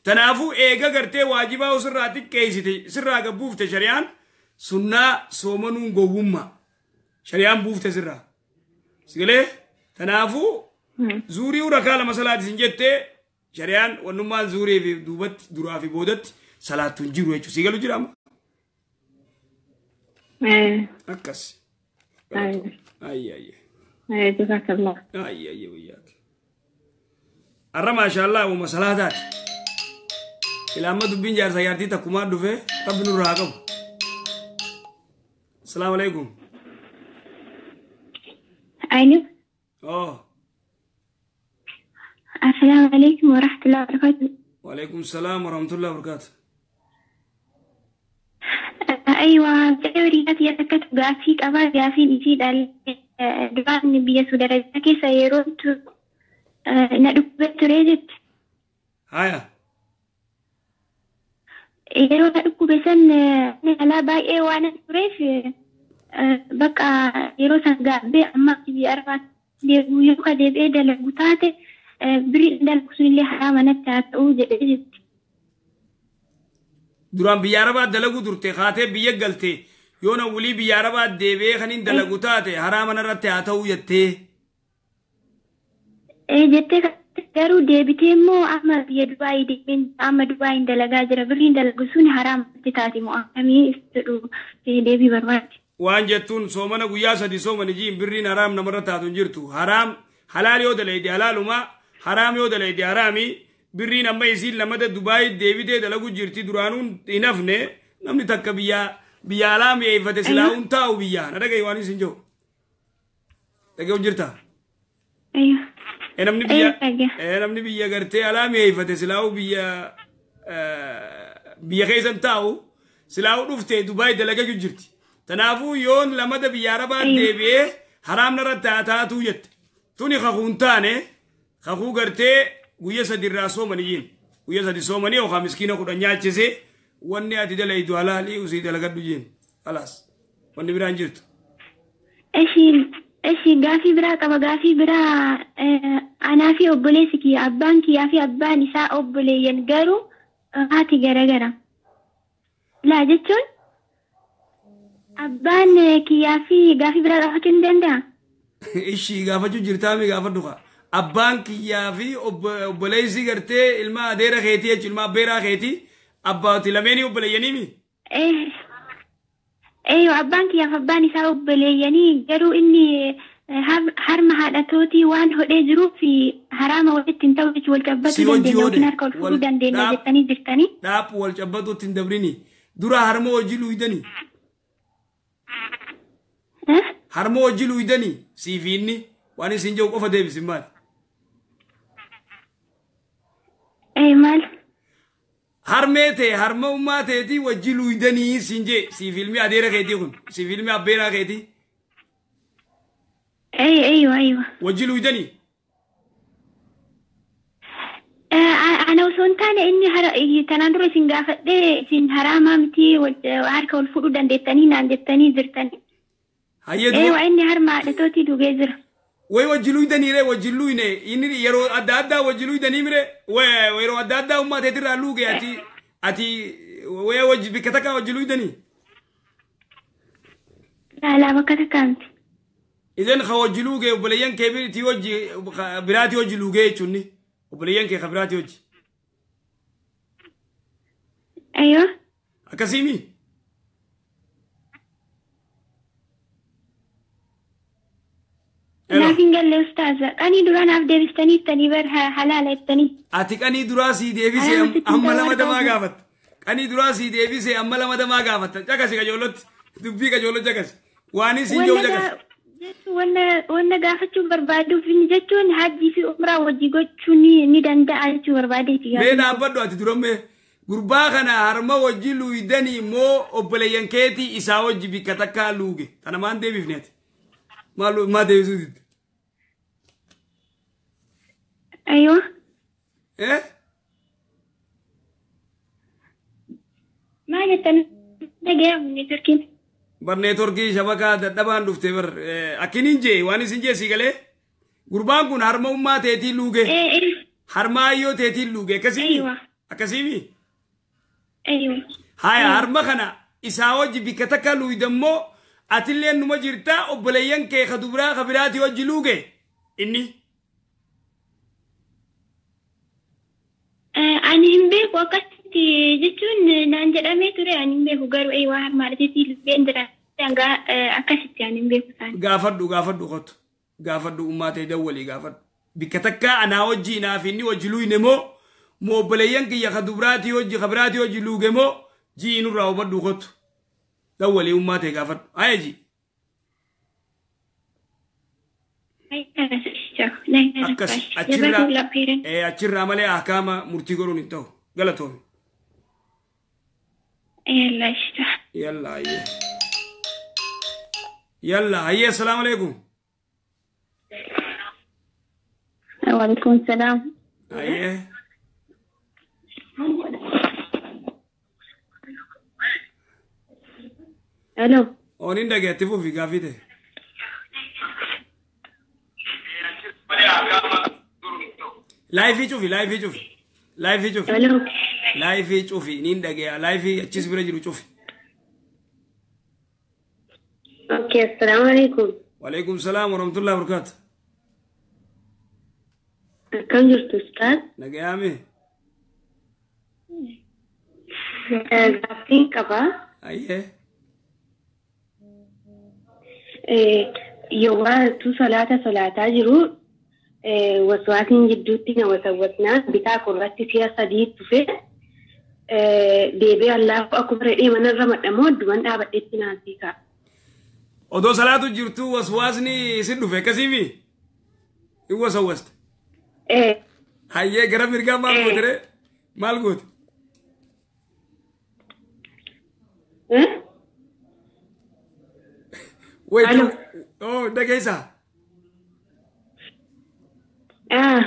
Tanaafuu eega gartee waajibaa sirraa xiqqeessite sirraa gabbuufte shariyaan sunnaa soomanuun gowwummaa shariyaan buufte sirraa. Sigalee tanaafuu zuurii rakaa lama salaati sin jettee shariyaan wannummaan zuurii fi duubatti duraa fi boodatti salaattu hin jiru jechuudha. Sigalu jira amma? Akkas. Ayyi ayyi. Jazakallah. Ayyi ayyi wayyaak. Arra maashaallah uuma salaataati. Ilaa dubbiin jaarsa jaartii takkumaa dhufe rabbi nurraa haa qabu. Asalaamu alaikum. Aynu. Oh. Asalaamu alaikum wa rahmatullahi wa barakatuh. Wa alaikum salaam wa rahmatullahi wa barakatuh. Aywa, teoriyaati yakkatu gaafii qabaa gaafiin isii dhaalee duraan biyya Suudi Arabiyaa keessa yeroo na dhukkubee ture jetti. Haya. Yeroo na dhukkube san alaa baay'ee waan tureef bakka yeroo san gaabbee amma biyya Arabaatti deebi'u yoo ka deebi'ee dalagu taate birrii dalagu sunillee haraama natti haa ta'uu jedhee jetti. Duraan biyya Arabaa dalagu turte kaatee biyya galte yoo na wulii biyya Arabaa deebi'ee kan hin dalagu taate haraama narratti haa ta'uu jettee. Jettee garuu deebitee immoo amma biyya Dubaayii deemeen amma Dubaayiin dalagaa jira birriin dalagu sun haraamatti taate moo akkamii jedhu deebii barbaade. Waan jettuun soomana guyyaa sadi soomani jiin birriin haraam namarra taatu hin jirtu haraam halaal yoo dalayde halaaluma haraam yoo dalayde haraami Birriin amma isiin lamada Dubaay deebitee dalagu jirti duraanuun hin hafne namni takka biyya alaa mi'eeffate silaa'uun taa'u biyyaa. Na dhaga'i waan isin jiru. Dhaga'u jirta? Namni biyya gartee alaa mi'eeffate silaa'u biyya keessan taa'u silaa'u dhuftee Dubaay dalagaa jirti. Kanaafuu yoon lamada biyya Arabaa deebi'ee haraamna irratti haa taatuu jette. Tuni kakuun taane kakuu gartee guyya sadi irraa soomanii jiin. Guyya sadi soomanii yookaan miskiina 10 nyaachisee wanni ati dalaydu halaalii usii dalagadhu jiin. Alaas wanni biraan jirtu. Eshi gaafii biraa qaba gaafii biraa anaa fi obboleessi kiyya abbaan kiyyaa fi abbaan isaa obboleeyyan garuu haati garagara. Laa jechuun abbaan kiyyaa fi gaafii biraa gaafachuu hin danda'a. Ishii gaafachuu jirtaami gaafadhu kaa. Abbaan kiyyaa fi obboleessi gartee ilma adeera keetii jechuun ilma abbeeraa keetii abbaati lameenii obboleeyyaniimi. Eeyyoo abbaan kiyyaaf abbaan isaa obboleeyyanii garuu inni harma haadhatootii waan hodhee jiruuf haraama walitti hin ta'u jechuun wal cabbatuu dandeenya yookiin harka ol fuudhuu dandeenya jettanii jirtanii. Dhaab wal cabbatuutti hin dabrini. Dura harma hojii luydanii. Harma hojii luydanii siif inni waan isin jiru qofa deebisin maali? Maal? Harmee ta'e harma ummaa ta'eetii wajji luydanii siin jee siif ilmi adeera keetii kun siif ilmi abbeeraa keetii. Eeyyo. Wajji luydanii? Ana osoo hin taane inni tanaan dura isin gaafadhee isin haraamaa miti harka ol fuudhuu dandeettanii naan jettanii jirtanii. Eeyyo inni harma haadhatootii dhugee jira. Way wajji luydanii ree wajji luyne inni yeroo adda addaa wajji luydanii mire yeroo adda addaa ummaa teetirraa luuge ati way wajji bikka takka wajji luydanii. Laa bakka takkaa miti. Idan ka wajji luuge obboleeyyan kee biraatii wajji biraatii wajji luugee jechuun obboleeyyan kee ka biraatii wajji. Ayyoo. Akkasiimi. Naaf hin galle ustaaza. Qanii duraa naaf deebistanii ittanii bar halaala ittanii. Ati qanii duraa sii deebisee amma lama damaa gaafatta. Qanii duraa sii deebisee amma lama damaa gaafatta. Caqasi qajoollotti. Dubbii qajoollo caqasi. Waan isin jiru caqasi. Wanna gaafachuu barbaaduuf inni jechuun hajjii fi umraa wajji gochuu ni danda'a jechuu barbaadeeti. Mee dhaabbadhu ati durammee gurbaa kana harma wajji luydanii moo obboleeyyan keetii isaa wajji bikka takkaa luuge. Tana maan deebifne ati? Maa deebisuu didde? Ayyoo. Maal jettan dhaga'amu neetworkiin? Bar neetworkii shabakaa dadhabaan dhufte bar akkiniin jee waan isin jee sii galee gurbaan kun harma ummaa teetiin luuge. Harma ayyoo teetiin luuge akkasiimi? Akkasiimi? Haya harma kana isaa wajji bikka takka luuydammoo atillee numa jirtaa obboleeyyan kee ka dubiraa ka biraatii wajji luuge inni. Ani hin beeku akkasitti jechuun naan jedhamee ture ani hin beeku garuu waa harma haadhateetii luugeen jira akkasitti ani hin beeku isaani. Gaafadhu qotu gaafadhu ummaa ta'e dawwalii gaafadhu bikka takka anaa wajji naaf inni wajji luyne moo moo obboleeyyan kiyya ka dubiraatii wajji ka biraatii wajji luuge moo jii nurraa hubadhu qotu dawwalii ummaa ta'e gaafadhu haa jii. Akkas achirraa malee ahkaama murtii godhuun hin ta'u galatoomi. Yalla hayyee. Yalla hayyee assalaamu alaikum. Waalaikum salaam. Hayyee. Hello. Ooniin dhageetti fuufi gaaffii ta'e. Laayifii cufi laayifii cufi laayifii cufi laayifii cufi niin dhageeya laayifii achis bira jiru cufi. Okay, assalaamu alaikum. Waalaikum salaam warahmatullahi wabarakaatu. Akkam jirtu ustaaz? Nagayaame. Gaaffiin qaba. Ayyee. Yoo tu salaata salaataa jiru Waswaasiin gidduutti na wasawwasnaan bitaa korratti si'a sadii dhufe deebi'ee Allahu akbar jedhee manarra madhamoo addumaan dhaabadheetti naan hiikaa. Odoo salaatu jirtu waswaasni si dhufe akkasiifi? In wasawwaste? Hayyee gara mirgaa maal goote ree? Maal goote? Wait, oh, dhageessaa?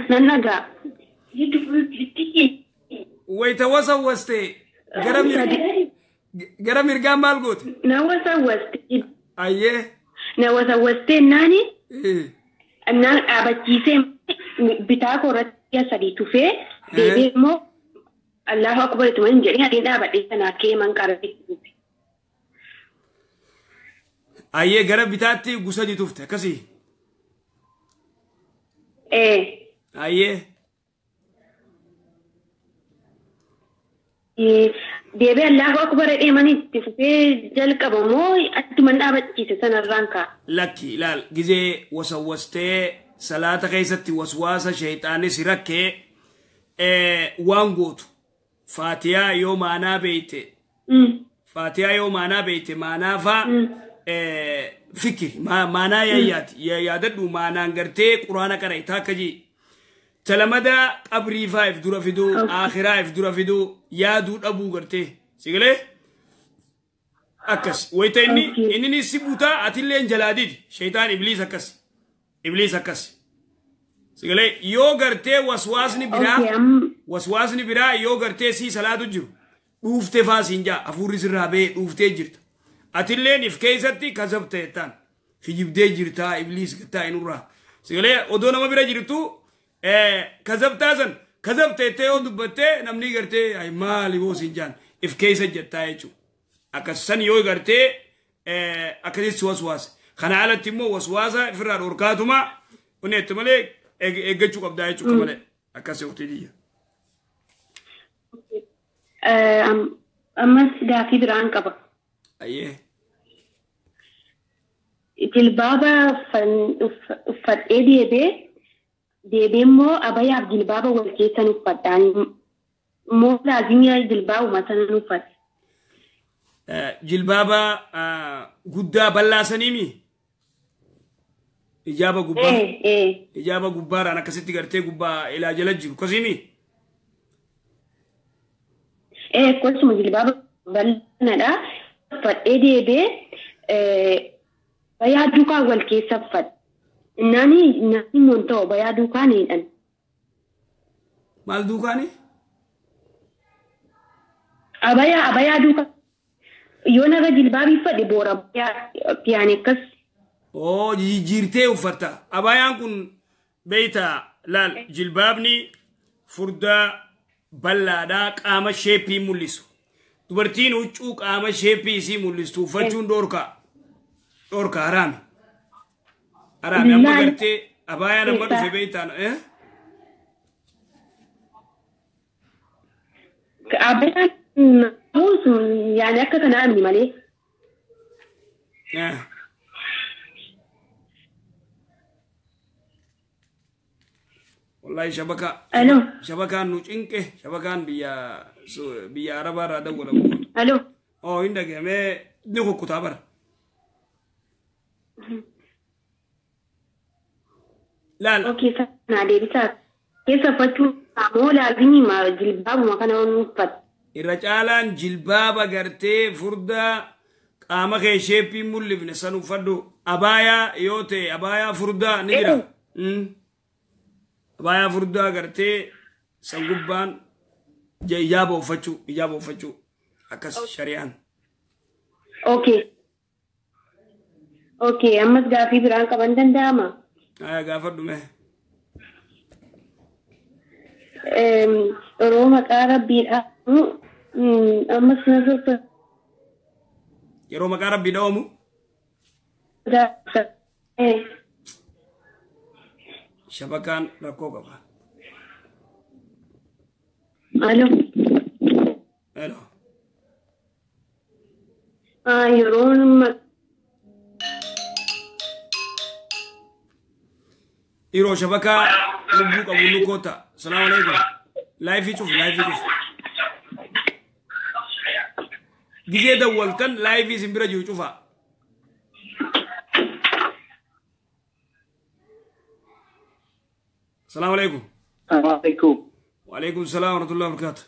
Nan dhagaa. Wayita wasawwaste gara mirgaa maal goote? Na wasawwaste. Ayyee. Na wasawwastee naani naan dhaabachiisee bitaa koorratti si'a sadii tufee deebi'ee immoo Allahu akbar ittuma hin jedhee adiin dhaabadhee sanaa kee man qarqara tufe. Ayyee gara bitaatti gusadii tufte akkasii? Ayyee. Deebi'ee Allahu akbar jedhee mana itti fufee jalqaba moo achuman dhaabachiise sanarraan ka'a? Lakki ilaal gizee wasawwastee salaata keessatti waswaasa sheexaanni si rakkee waan gootu faatiyaa yoo maanaa beeyte faatiyaa yoo maanaa beeyte maanaa faa fikiri maanaa yaayyaati yaadadhu maanaan gartee quraana qara'e taakka jii talamada qabrii faa if dura fiduu akhiraa if dura fiduu yaaduu dhabuu gartee sigalee akkas wayita inni inni si butaa atillee jalaa didi shaytaan ibliis akkas ibliis akkas sigalee yoo gartee waswaasni biraa waswaasni biraa yoo gartee si salaatu jiru dhuuftee faa siin jaa hafuurri sirraa ba'ee dhuuftee jirta atilleen if keessatti kasabte jettaan kijibdee jirtaa ibliis gattaa inurraa sigalee odoo nama bira jirtu kasabtaa san kasabte jettee yoo dubbattee namni gartee ay maali boo siin jaan if keessa jettaa jechuudha akkas san yoo gartee akkasitti waswaase kana alatti immoo waswaasa ifirraa dhorkaatuma onneetti malee eeggachuu qabdaa jechuudha malee akkas yooti diyya. Ammas gaaffii biraan qaba. Ayyee. Jilbaaba uffadhee deebi'ee deebi'ee immoo abayaaf jilbaaba wal keessan uffadhaan immoo laazimii jilbaabuma sanan uffadhe. Jilbaaba guddaa bal'aa saniimi? Ijaaba gubbaa. Ijaaba gubbaarraan akkasitti gartee gubbaa ilaa jala jiru akkasiimi? Akkasuma jilbaaba bal'aadha. Uffadhee deebi'ee bayaa duukaa wal keessa uffadhe. Naani immoo hin ta'u bayaa duukaa ni hidhan. Maal duukaani? Abayaa duukaa. Yoo narra jilbaabii uffadhe boora bayaa yaani akkas. Oo jijjiirtee uffatta. Abayaan kun beeyta laal jilbaabni furdaa bal'aadhaa qaama sheeppii mul'isu. Dubartiin huccuu qaama sheeppii isii mul'istu uffachuun dhoorkaa. Dhoorkaa haraami. Haraami amma gartee abayaan amma dhufe beeytaan. Abayaan yaani akka kanaa miti malee. Wallahi shabaka. Alo. Shabakaan nu cinqe shabakaan biyya Arabaa irraa dawwalamu. Alo. Oo hin dhagahame ni kukkutaa bara. Laal. Okay sana deebisaa. Keessa uffachuu moo laazimii ma jilbaabuma kana waan uffatu? Irra caalaan jilbaaba gartee furdaa qaama kee sheeppii mul'ifne san uffadhu. Abaayaa yoo ta'e abaayaa furdaa ni jira. Abaayaa furdaa gartee san gubbaan ijaaba uffachuu akkas shari'aan. Okay. Okay ammas gaaffii biraan qaban danda'ama? Gaafadhu mee. Yeroo maqaa rabbiidha ammas na Yeroo maqaa rabbii dha'amu? Shabakaan rakkoo qaba. Alo. Alo. Yeroo Dhiiroo shabakaa lubbuu qabu nu koota. Salaamu alaikum. Laayifii cufi, laayifii cufi. Gizee dawwaltan laayifii isin bira jiru cufaa. Salaamu alaikum. Alaikum. Wa alaikum salaam wa rahmatullahi wa barakatuh.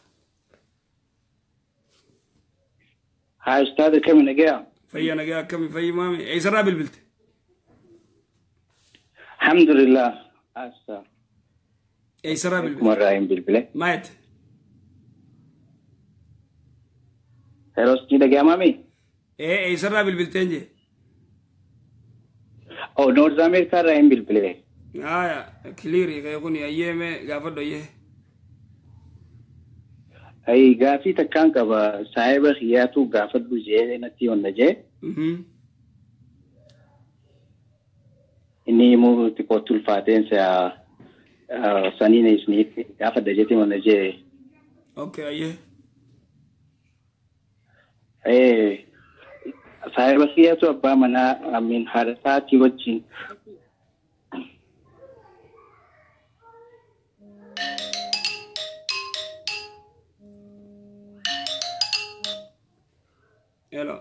Haa ustaadha kami nagaya? Fayyaa nagaa akkami fayyi maami? Eessarraa bilbilte? Alhamdulillah. Asa. Eessarraa bilbilte? Kumarraa hin bilbile. Maayet? Heroos ni dhagaya maami? Ee eessarraa bilbilteen jee? Oh, North America irraa hin bilbile. Haya, kiliiri kee kun ayyeeme gaafadhu ayyee. Ay gaafii takkaan qaba saahiba kiyyaatu gaafadhu jee natti onna jee. Inni immoo xiqqootti ulfaateen saniin isiniif gaafadha jeetii onna jee. Okay, ayyee. Saahiba kiyyaatu abbaa manaa amiin haadha isaatii wajjin. Hello.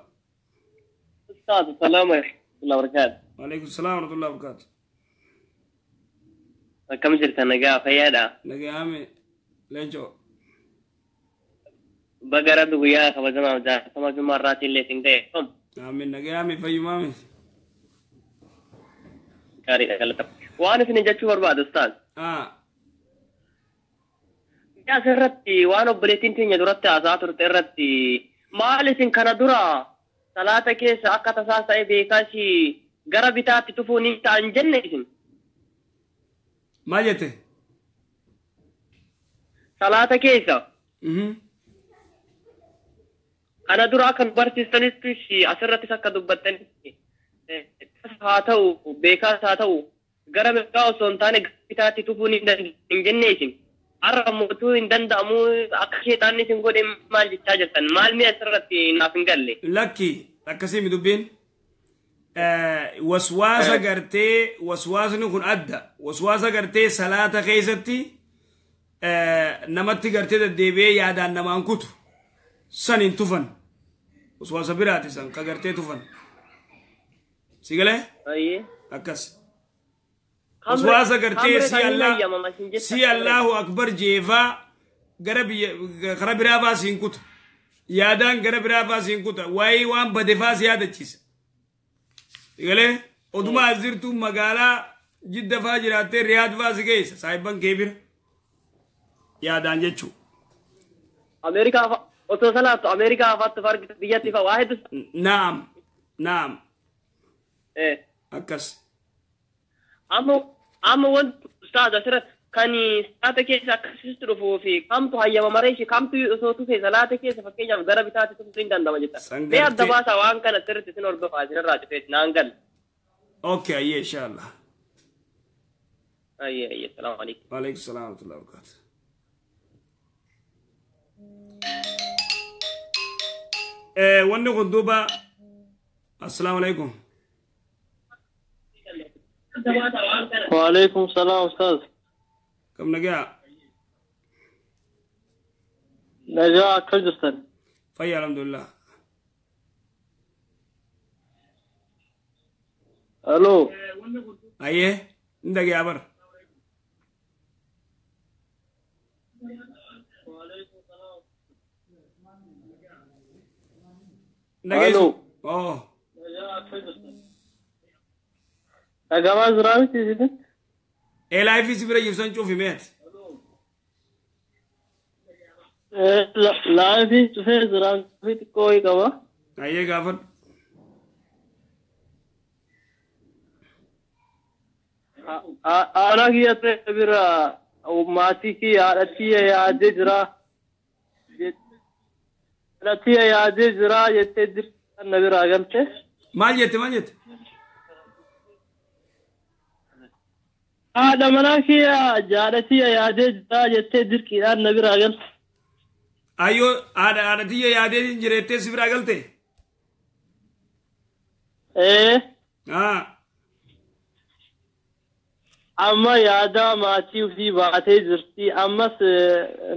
Ustaz, assalamu alaikum wa barakatuh. Wa alaikum salam wa rahmatullahi wa barakatuh. Akkam jirtan nagaa fayyaadha? Nagaame leencoo. Baga rabbi guyyaa kabajamaa jaartama jummaa irraatii illee isin ga'e. Amiin nagaame fayyumaame. Gaariidha galata. Waan isin jechuu barbaadu ustaaz. Asirratti waan obboleettiin teenya duratti haasa'aa turte irratti maal isin kana dura salaata keessa akka tasaa ta'e beekaasi gara bitaatti tufuu ni ta'an jenne isin. Maal jette? Salaata keessa. Kana dura akka nu barsiistanittis asirrattis akka dubbattanitti haa ta'u beekaas haa ta'u gara mirgaa osoo hin taane gara bitaatti tufuu ni hin jenne isin. Har'a mootuu hin danda'amu akka sheexaanni isin godhe maal jechaa jirtan maal mi'a asirratti naaf hin galle. Lakki akkasii mi dubbiin waswaasa gartee waswaasni kun adda waswaasa gartee salaata keessatti namatti gartee deddeebi'ee yaadaan namaan kutu san hin tufan waswaasa biraati san ka gartee tufan si galee akkas. Waswaasa gartee si Allahu akbar jeefaa gara kara biraa faa siin kuta yaadaan gara biraa faa siin kuta waa'ee waan bade faa si yaadachiisa. Galee oduma as jirtu magaalaa Jidda faa jiraattee Riyaad faa si geessa saahibban kee bira yaadaan jechuu. Ameerikaa osoo salaattu Ameerikaa faatti fargi biyyatti faa waa hedduu. Naam naam. Akkas. Amma wanti ustaaz asirratti kan salaata keessa akkasitti dhufuu fi kamtu hayyama maree ishee kamtu osoo tufe salaata keessa fakkeenyaaf gara bitaatti tufuu hin danda'ama jetta. Mee adda baasaa waan kana sirriitti isin hordofaa isinirraa cufeeti naan galle. Okay, ayyee inshallah. Ayyee ayyee salaamu alaikum. Wa alaikum salaam wa rahmatullahi wa barakatuh. Wanni kun duuba assalaamu alaikum. وعليكم السلام أستاذ. كم نجا؟ نجا كردستان. فيا الحمد لله. ألو. أيه عندك يا بر. ألو. أوه. Dhagamaa jiraa miti isin? Ee laayifii si bira jirtu san cufi meeti. Laayifii cufee jira cufee xiqqoo wayii qaba. Ayyee gaafadhu. Aanaa kiyya ta'e bira maatii kiyya haadha kiyya yaadee jira. Haadha kiyya yaadee jira jettee jirti na biraa galte. Maal jette maal jette? Haadha manaa kiyya jaadha kiyya yaadee jira jettee dirqiidhaan na biraa galte. Ayyoo haadha tiyya yaadee jireettee si biraa galte? Ee. Amma yaada maatii ofii baatee jirti. Ammas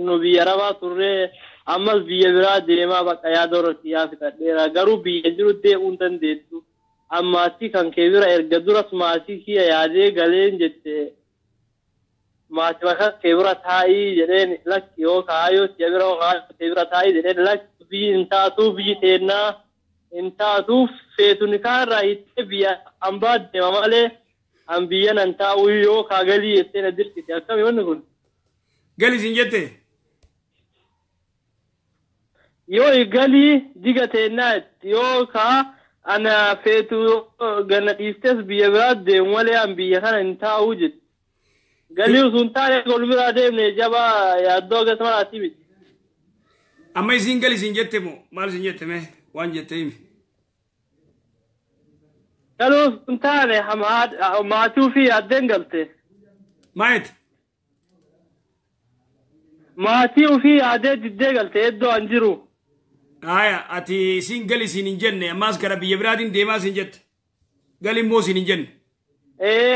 nu biyya rabaa turre ammas biyya biraa deemaa bakka yaada horotiyyaa fixadheera. Garuu biyya jiru deemuu hin dandeettu. Ammaatii kan kee bira erga duras maatii kiyya yaadee galeen jette maatii bakka kee bira taa'ii jedheen lakki yoo kaayyoo kiyya bira kee bira taa'ii jedheen lakki biyyi hin taatu biyyi teennaa hin taatuuf feetu ni kaarraa hiittee biyya hambaa deema malee an biyya nan taa'u yoo kaa galii jettee na dirqite akkami wanni kun. Gali siin jette? Yoo galii diga teennaa yoo kaa ana feetu ganna dhiiftes biyya biraa deemu malee an biyya kana hin taa'u jette. Galii osoo hin taane ol biraa deemne jabaa yaaddoo akkasuma laatti miti. Amma isiin gali siin jette moo maal siin jette mee waan jette himi? Galuu osoo hin taane maatii ofii yaaddeen galte. Maayet? Maatii ofii yaadee diddee galte iddoo an jiru. Aya, ati isiin gali siin hin jenne ammaas gara biyya biraatiin deemaa siin jette. Gali immoo siin hin jenne.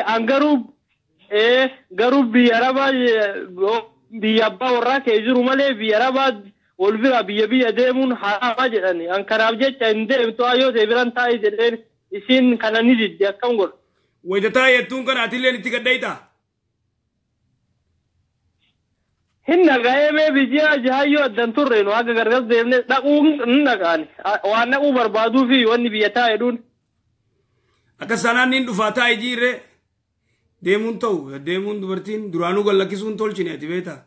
An garuu garuu biyya arabaa biyya abbaa warraa kee jiru malee biyya arabaa wal bira biyya biyya deemuun haraama jedhani. An kanaaf jecha hin deemtu ayyoo ta'e biran taa'ii jedheen isiin kana ni didde akkam godha. Wayita taa'ee kana atilleen itti gaddeetaa? Hin dhaga'ee mee biyya jahayyoo addan turre nu haga gargar deemne dhaquu hin dhaqaani. Waan dhaquu barbaaduu fi wanni biyya taa'e dhuun. Akka sanaan niin dhufaa taa'e jiirre deemuun ta'u deemuun dubartiin duraanuu gallakkisuun tolchine ati beektaa?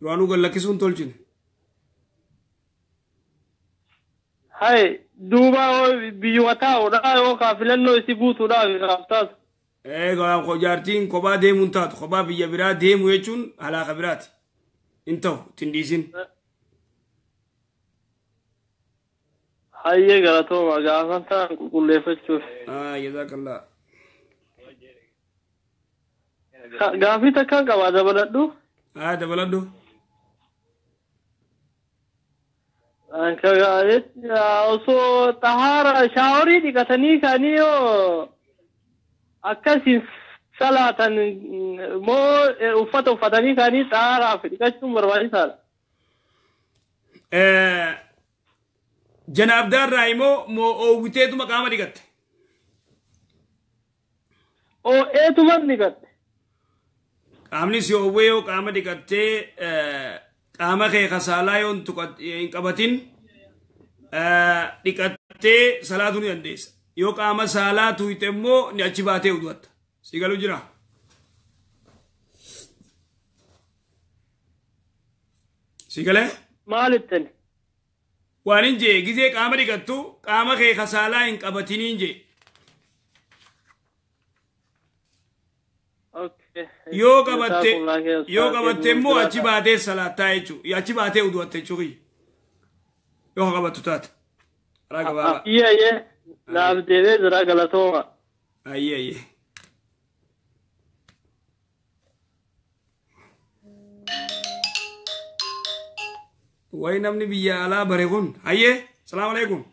Duraanuu gallakkisuun tolchine. Hai duuba biyyuma taa'uudha yookaan filannoo isii guutuudhaaf kaaf taatu. Jaartiin kophaa deemuun taatu kophaa biyya biraa deemu jechuun halaaka biraati. Hin ta'u ittiin dhiisin. Hayyee galatooma gaafan ta'an qulqulleeffachuuf. Jazaakallaa. Gaafii takkaan qabaa dabaladhu. Dabaladhu. Osoo xahaara shaaworii dhiqatanii ka'anii yoo akkasiin salaatan moo uffata uffatanii ka'anii xahaaraaf dhiqachuun barbaachisaadha. Janaabdaarraa immoo moo oowwiteetuma qaama dhiqatte? Oo'eetuma dhiqatte. Qaamni si oowwee yoo qaama dhiqattee qaama kee kasaalaa yoo hin qabatin dhiqattee salaatuu ni dandeessa. Yoo qaama saalaa tuqxe immoo ni achi baatee udu'atta. Si galuu jira? Si galee? Maalittan? Waan hin jee gizee qaama dhiqattu qaama kee kasaalaa hin qabatiniin jee. Yoo qabatte immoo achi baatee salaattaa jechuudha. Achi baatee udu'atta jechuudha. Yoo qabattu taate. Karaa gabaabaa. Iyyee naaf deebee jira galatooma. Ayyee. Wayi namni biyya alaa bare kun. Ayyee. Salaamu alaikum.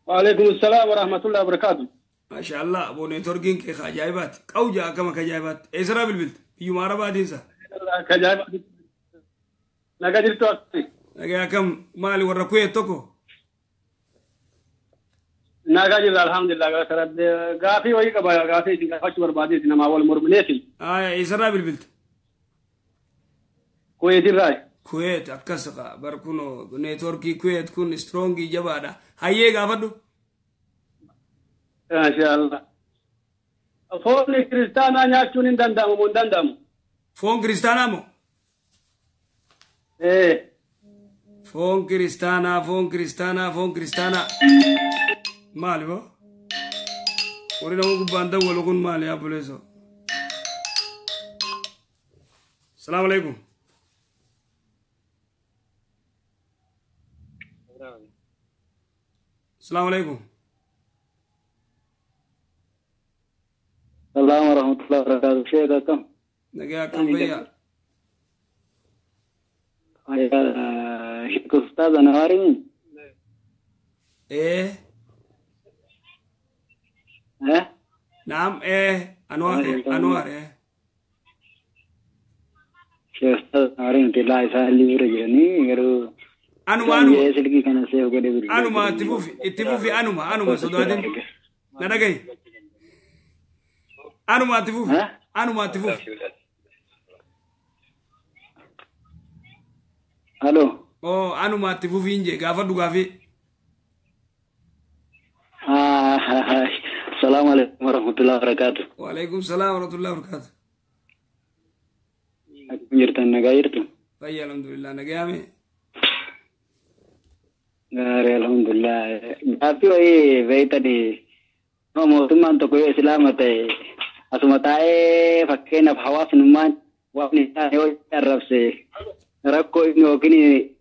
Waalaikum salaam wa rahmatullahi wa barakaatuh. Masha Allah, aboo neetworkiin kee ajaa'ibaati. Qawja akkam akka ajaa'ibaatti. Eessarraa bilbilte? Biyyuma Arabaatiinsa. Akka ajaa'ibaatti. Nagaa jirtu akkami? Nagaa akkam maali warra Kuweet tokko? Nagaa jirra alhamdulillah. Gaafii wayii qaba gaafii isin gaafachuu barbaadeeti namaa wal mormineeti. Eessarraa bilbilte? Kuweetirraa. Kuweet akkas bar kunoo neetworkii Kuweet kun istroongii jabaadha. Hayyee gaafadhu. Mashallah. Foon kiristaanaa nyaachuun hin danda'amu moo hin danda'amu? Foon kiristaanaa moo? Foon kiristaanaa, foon kiristaanaa, foon kiristaanaa. Maali boo? Warri nama gubbaan dawwalu kun maali yaa buleessoo? Salaamu alaikum. Salaamu alaikum. Salaam wa rahmatullahi wa barakatuh. Sheekh akkam? Nagaa akkam fayyaa? Sheekh Ustaaz Anwaariin? Naam Anwar Anwar Anuma anuma itti fufi anuma anuma sodaatin na dhagahi anuma itti fufi anuma itti fufi. Halo. Oh anuma itti fufi inje gaafadhu gaafii. Assalamu alaikum warahmatullahi wabarakatuh. Waalaikum salaam warahmatullahi wabarakatuh. Akkam jirtan nagaa jirtu? Fayya alhamdulillah nagaame. Gaarii alhamdulillah. Gaaffii wayii beektanii mootummaan tokko yoo islaama ta'e asuma taa'ee fakkeenyaaf hawaasnummaan waan isaa yoo arrabse rakkoo inni yookiin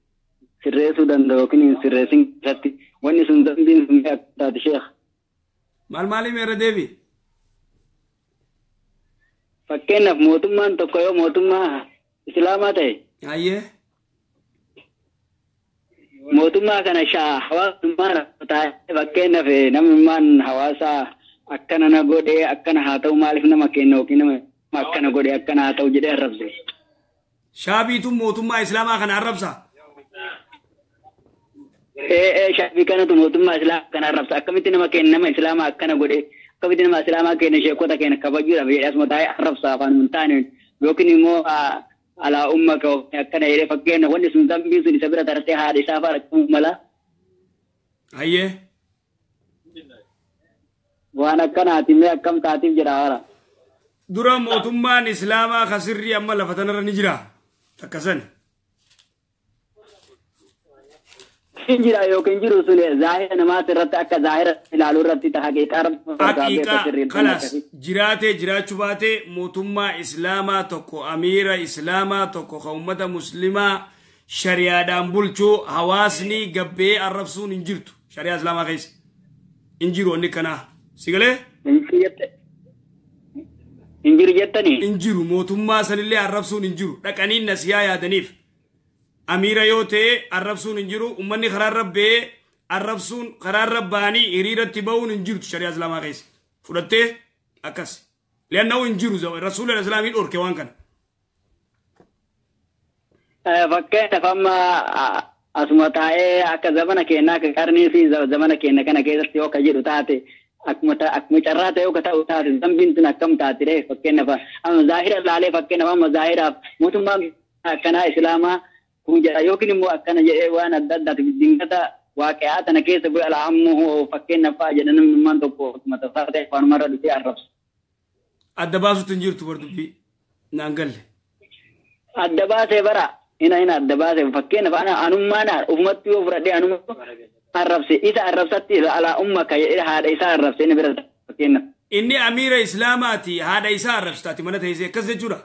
sirreessuu danda'u yookiin hin sirreessin keessatti wanni sun dambiin sun akka taate sheekh. Maal maalii meerra deebi? Fakkeenyaaf mootummaan tokko yoo mootummaa islaamaa ta'e. Ayyee. Mootummaa kana hawaasummaan taa'ee fakkeenyaaf namummaan hawaasaa akkana na godhee akkana haa ta'u maaliif nama kenna yookiin nama akkana godhee akkana haa ta'u jedhee arrabse. Shaabiitu mootummaa islaamaa kana arrabsa? Shaabii kanatu mootummaa islaamaa kana arrabsa. Akkamitti nama kenna nama islaamaa akkana godhee akkamitti nama islaamaa kenna sheekota kenna kabajuudhaaf jedhee asuma taa'ee arrabsa afaan hin taane yookiin immoo alaa umma ka akkana jedhee fakkeenya wanni sun dambiin sun isa bira tartee haadha isaa fa'a rakkoo mala. Ayyee. Waan akkanaati mee akkam taatiif jedha hara. Dura mootummaan islaamaa kasirrii amma lafa tanarra ni jira. Takka sani. Hin jira yookiin jiru sun zaahira namaas irratti akka zaahira ilaaluu irratti haqiiqaa haqiiqaa kalaas jiraatee jiraachuu baatee mootummaa islaamaa tokko amiira islaamaa tokko ka ummata muslimaa shari'aadhaan bulchuu hawaasni gabbee arrabsuun hin jirtu shari'aa islaamaa keessa hin jiru inni kanaa si galee? Hin jiru jettanii? Hin jiru mootummaa sanillee arrabsuun hin jiru dhaqanii nasiyaa yaadaniif. Amiira yoo ta'e arrabsuun hin jiru uummanni karaarra ba'ee arrabsuun karaarra ba'anii hiriiratti ba'uun hin jirtu shari'aa islaamaa keessa fudhattee akkas li'anna'uu hin jiru rasuulli islaamii dhorke waan kana. Fakkeenyaaf amma asuma taa'ee akka zamana keenyaa akka qarnii fi zamana keenya kana keessatti yoo ka jedhu taate akkuma carraa ta'e yoo ka ta'u taate dambiin sun akkam taate fakkeenyaaf amma zaahira laalee fakkeenyaaf amma zaahiraaf mootummaan akkanaa islaamaa kun jedha yookiin immoo akkana jedhee waan adda addaati dingata waaqaa tana keessa bu'e alaa ammoo fakkeenyaaf fa'a jedha namnummaan tokko akkuma tasaa ta'e waanumarra dhufee arrabsu. Adda baasuutu hin jirtu bar dubbii naan galle. Adda baasee bara ina adda baasee fakkeenyaaf anummaan ofumatti yoo fudhadhee anuma arrabse isa arrabsatti alaa umma ka jedhee haadha isaa arrabse inni bira fakkeenyaaf. Inni amiira islaamaati haadha isaa arrabsitaati mana teessee akkas jechuudha.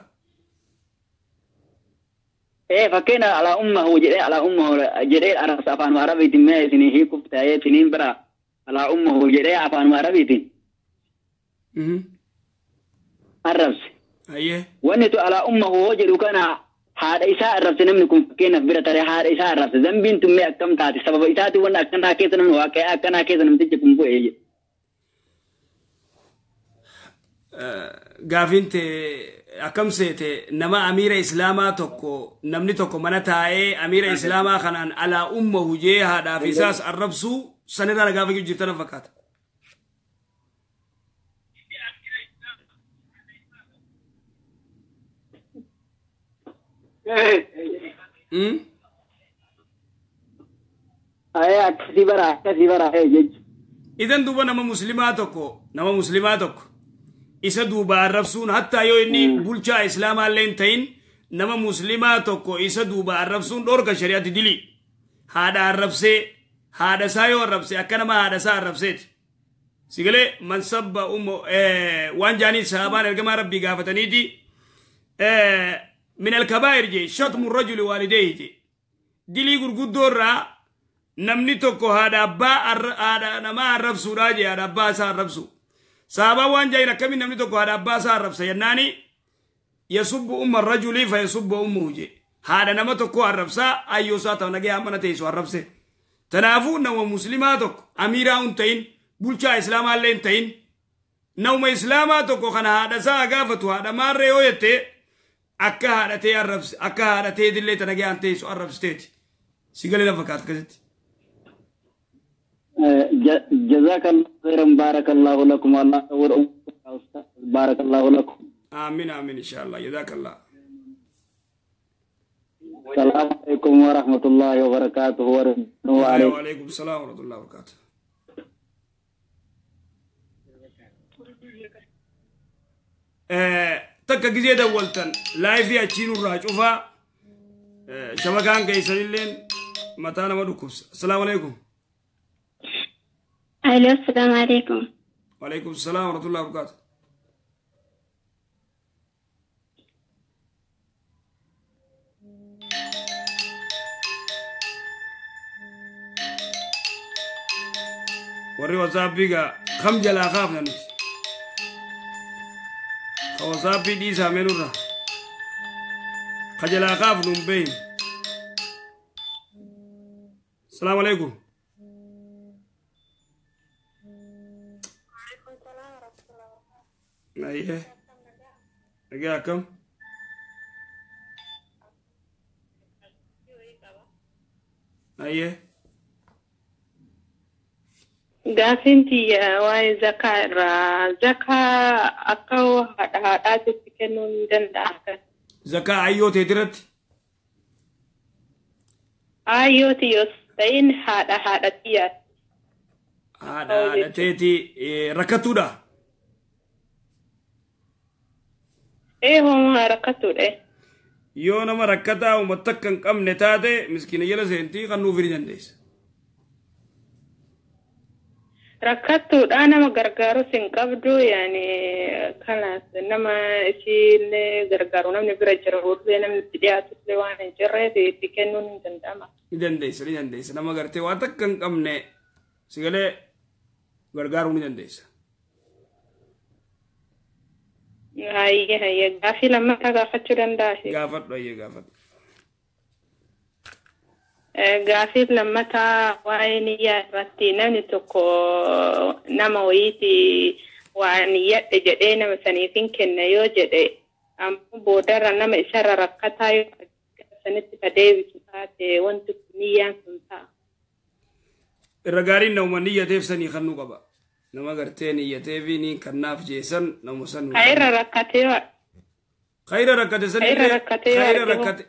Fakkeenya alaa ummahu jedhee alaa ummahu jedhee arrabsa afaan arabiitiin mee isinii hiikuuf ta'ee isiniin bira alaa ummahu jedhee afaan arabiitiin. Arrabse. Wanni tu alaa ummahu hoo jedhu kana haadha isaa arrabse namni kun fakkeenyaaf bira taree haadha isaa arrabse zambiin tun mee akkam taate sababa isaati wanni akkanaa keessa namni waaqee akkanaa keessa namtichi kun bu'ee jedhu. Gaafiin ta'e akkam seete nama amiira islaamaa tokko namni tokko mana taa'ee amiira islaamaa kanaan alaa ummahu jee haadhaaf isaas arrabsuu sanirraa gaafa jirtan fakkaata. Akkasii bara jechuudha. Idan duuba nama muslimaa tokko isa duuba arrabsuun hattaa yoo inni bulchaa islaamaa illee hin ta'in nama muslimaa tokko isa duuba arrabsuun dhorka shari'aatti dili haadha arrabsee haadha isaa yoo arrabse akka nama haadha isaa arrabseeti. Sigalee mansabba ummo waan jaanii sahabaan ergamaa rabbii gaafataniiti min alkabaa'ir jee shatmu rajuli waalidayhi jee dilii gurguddoo irraa namni tokko haadha abbaa haadha namaa arrabsuudhaa jee haadha abbaa isaa arrabsu. Sahabaan waan jaayin akkamiin namni tokko haadha abbaa isaa arrabsa jennaani yasubbu umma rajuli fa yasubbu ummuhu jee haadha nama tokko arrabsaa ayyoo isaa ta'u nagee mana teessu arrabse. Tanaafuu nama muslimaa tokko amiiraa hin ta'in bulchaa islaamaa illee hin ta'in Nama islaamaa tokko kana haadha isaa gaafatu haadha maarree yoo jette akka haadhatee arrabse akka haadhatee dillee tana ga'an teessu arrabsiteeti. Si galee lafa kaata akkasitti. Jazakallahu khairan barakallahu lakum Allah barakallahu lakum. Aamin aamin inshallah jazakallah. Assalamu alaikum warahmatullahi wabarakatuh. Wa alaikum salam warahmatullahi wabarakatuh. Takka gizee dawwaltan laayifii achiin irraa cufaa shabakaan keessanilleen mataa nama dhukkubsa. Assalaamu alaikum. Alo, assalaamu alaikum. Wa alaikum salaam warahmatullahi wabarakatuh. Warri wasaapii gaa kam jalaa kaafna nuti. Wasaapii dhiisaa meenurra. Ka jalaa kaafnu hin beeynu. Assalaamu alaikum. Ayyee. Nagaa akkam? Ayyee. Gaafiin tiyya waa'ee zakaa irraa zakaa akka haadha haadhaatitti kennuu ni danda'a. Zakaa ayyoo teetirratti? Ayyoo tiyyoo ta'in haadha haadha tiyyaati. Haadha haadha teeti rakkattuudha? Ee homaa rakkattuudha. Yoo nama rakkataa uummata akka hin qabne taate miskiina jala seentii kan nuuf ni dandeessa. Rakkattuudha nama gargaarus hin qabdu yaani kanaas nama isiillee gargaaru namni bira jira illee namni itti dhiyaatu illee waan hin jirreef itti kennuun hin danda'ama. Ni dandeessa ni dandeessa nama gartee waan takka hin qabne sigalee gargaaruu ni dandeessa. Hayyee hayyee gaafii lammataa gaafachuu danda'a. Gaafadhu hayyee gaafadhu. Gaafii lammataa waa'ee niyyaa irratti namni tokko nama wayiiti waa niyyadhe jedhee nama saniif hin kenna yoo jedhe ammoo boodarra nama isarra rakkataa yoo sanitti ka deebisu taate wanti kun niyyaan sun ta'a. Irra gaariin nama niyyateef sanii kennuu qaba. Nama gartee niyyateefi ni kennaaf jeesan nama san. Khayra rakkatee. Khayra rakkate sanillee.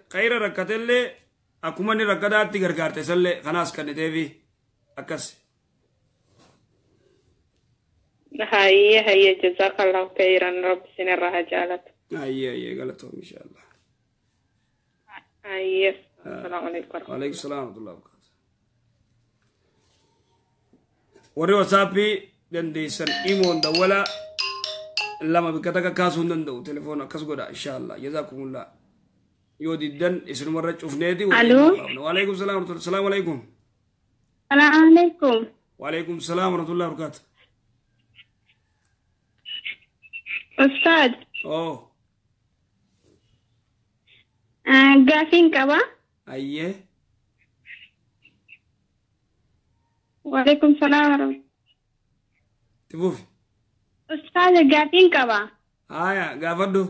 Khayra rakkatellee. Akkuma inni rakkataatti gargaarte sallee kanaas kenniteefi akkas. Hayyee hayyee jazakallahu khairan rabbi sinirraa haa jaalatu. Hayyee hayyee galatoom inshaallah. Hayyee assalaamu alaikum. Waalaikum salaam warahmatullahi wabarakatuh. Warri wasaapii dandeessan imoon dawwala lama bikka takka kaasuu hin danda'u telefoon akkas godha inshaallah jazakumullah. Yoo diddan isinumarra cufneeti. Aloo. Waalaikum salaam warahmatullahi. Salaamu alaikum. Salaamu alaikum. Waalaikum salaam warahmatullahi wabarakatuh. Ustaad. Oh. Gaafiin qaba. Ayyee. Waalaikum salaam warahmatullahi. Tifuufi. Ustaad gaafiin qaba. Haaya gaafadhu.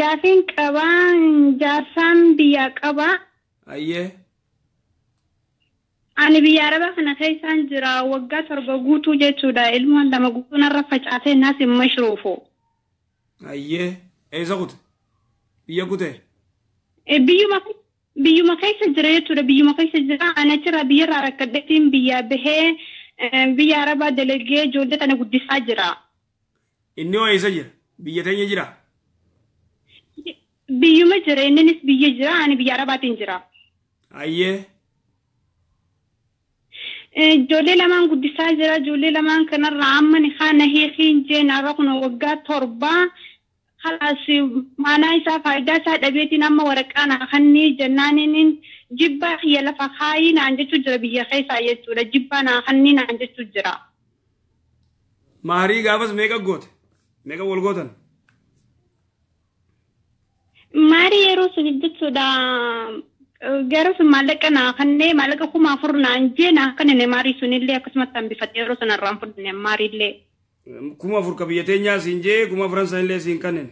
Gaafiin qaba jaarsaan biyyaa qaba. Ayyee. Ani biyya Arabaa kana keessaan jira waggaa 7 guutuu jechuudha. Ilmaan 2 guutuu narra facaasee naas hin mashruufu. Ayyee. Eessa kute? Biyya kute? Biyyuma keessa jira jechuudha. Biyyuma keessa jira. Ani achirraa biyyarraa rakkadheetiin biyyaa bahee biyya Arabaa dalagee ijoollee tana guddisaa jira. Inni hoo eessa jira? Biyya teenya jira? Biyyuma jira. Innis biyya jira. Ani biyya Arabaatiin jira. Ayyee. Ijoollee lamaan guddisaa jira. Ijoollee lamaan kanarraa amma ni kana hiikiin jeen har'a kun waggaa 7 خلاص معناه isaa faayidaa isaa dhabeetiin amma waraqaa naa kannii jennaaniin jibbaa kiyya lafa kaayii naan jechuu jira biyya keessaa jechuudha. Jibbaa naa kannii naan jechuu jira. Maarii gaafas meeqa goote? Meeqa wal gootan? Maarii yeroo sun jechuudha Gara sun maallaqa naa kannee maallaqa 4,000 naan jee naa kanneen maarii sunillee akkasumatti hambifatee yeroo sanarraan fudhanne maariillee. 4,000 ka biyya teenyaa siin jee 4,000 sanillee siin kanneen.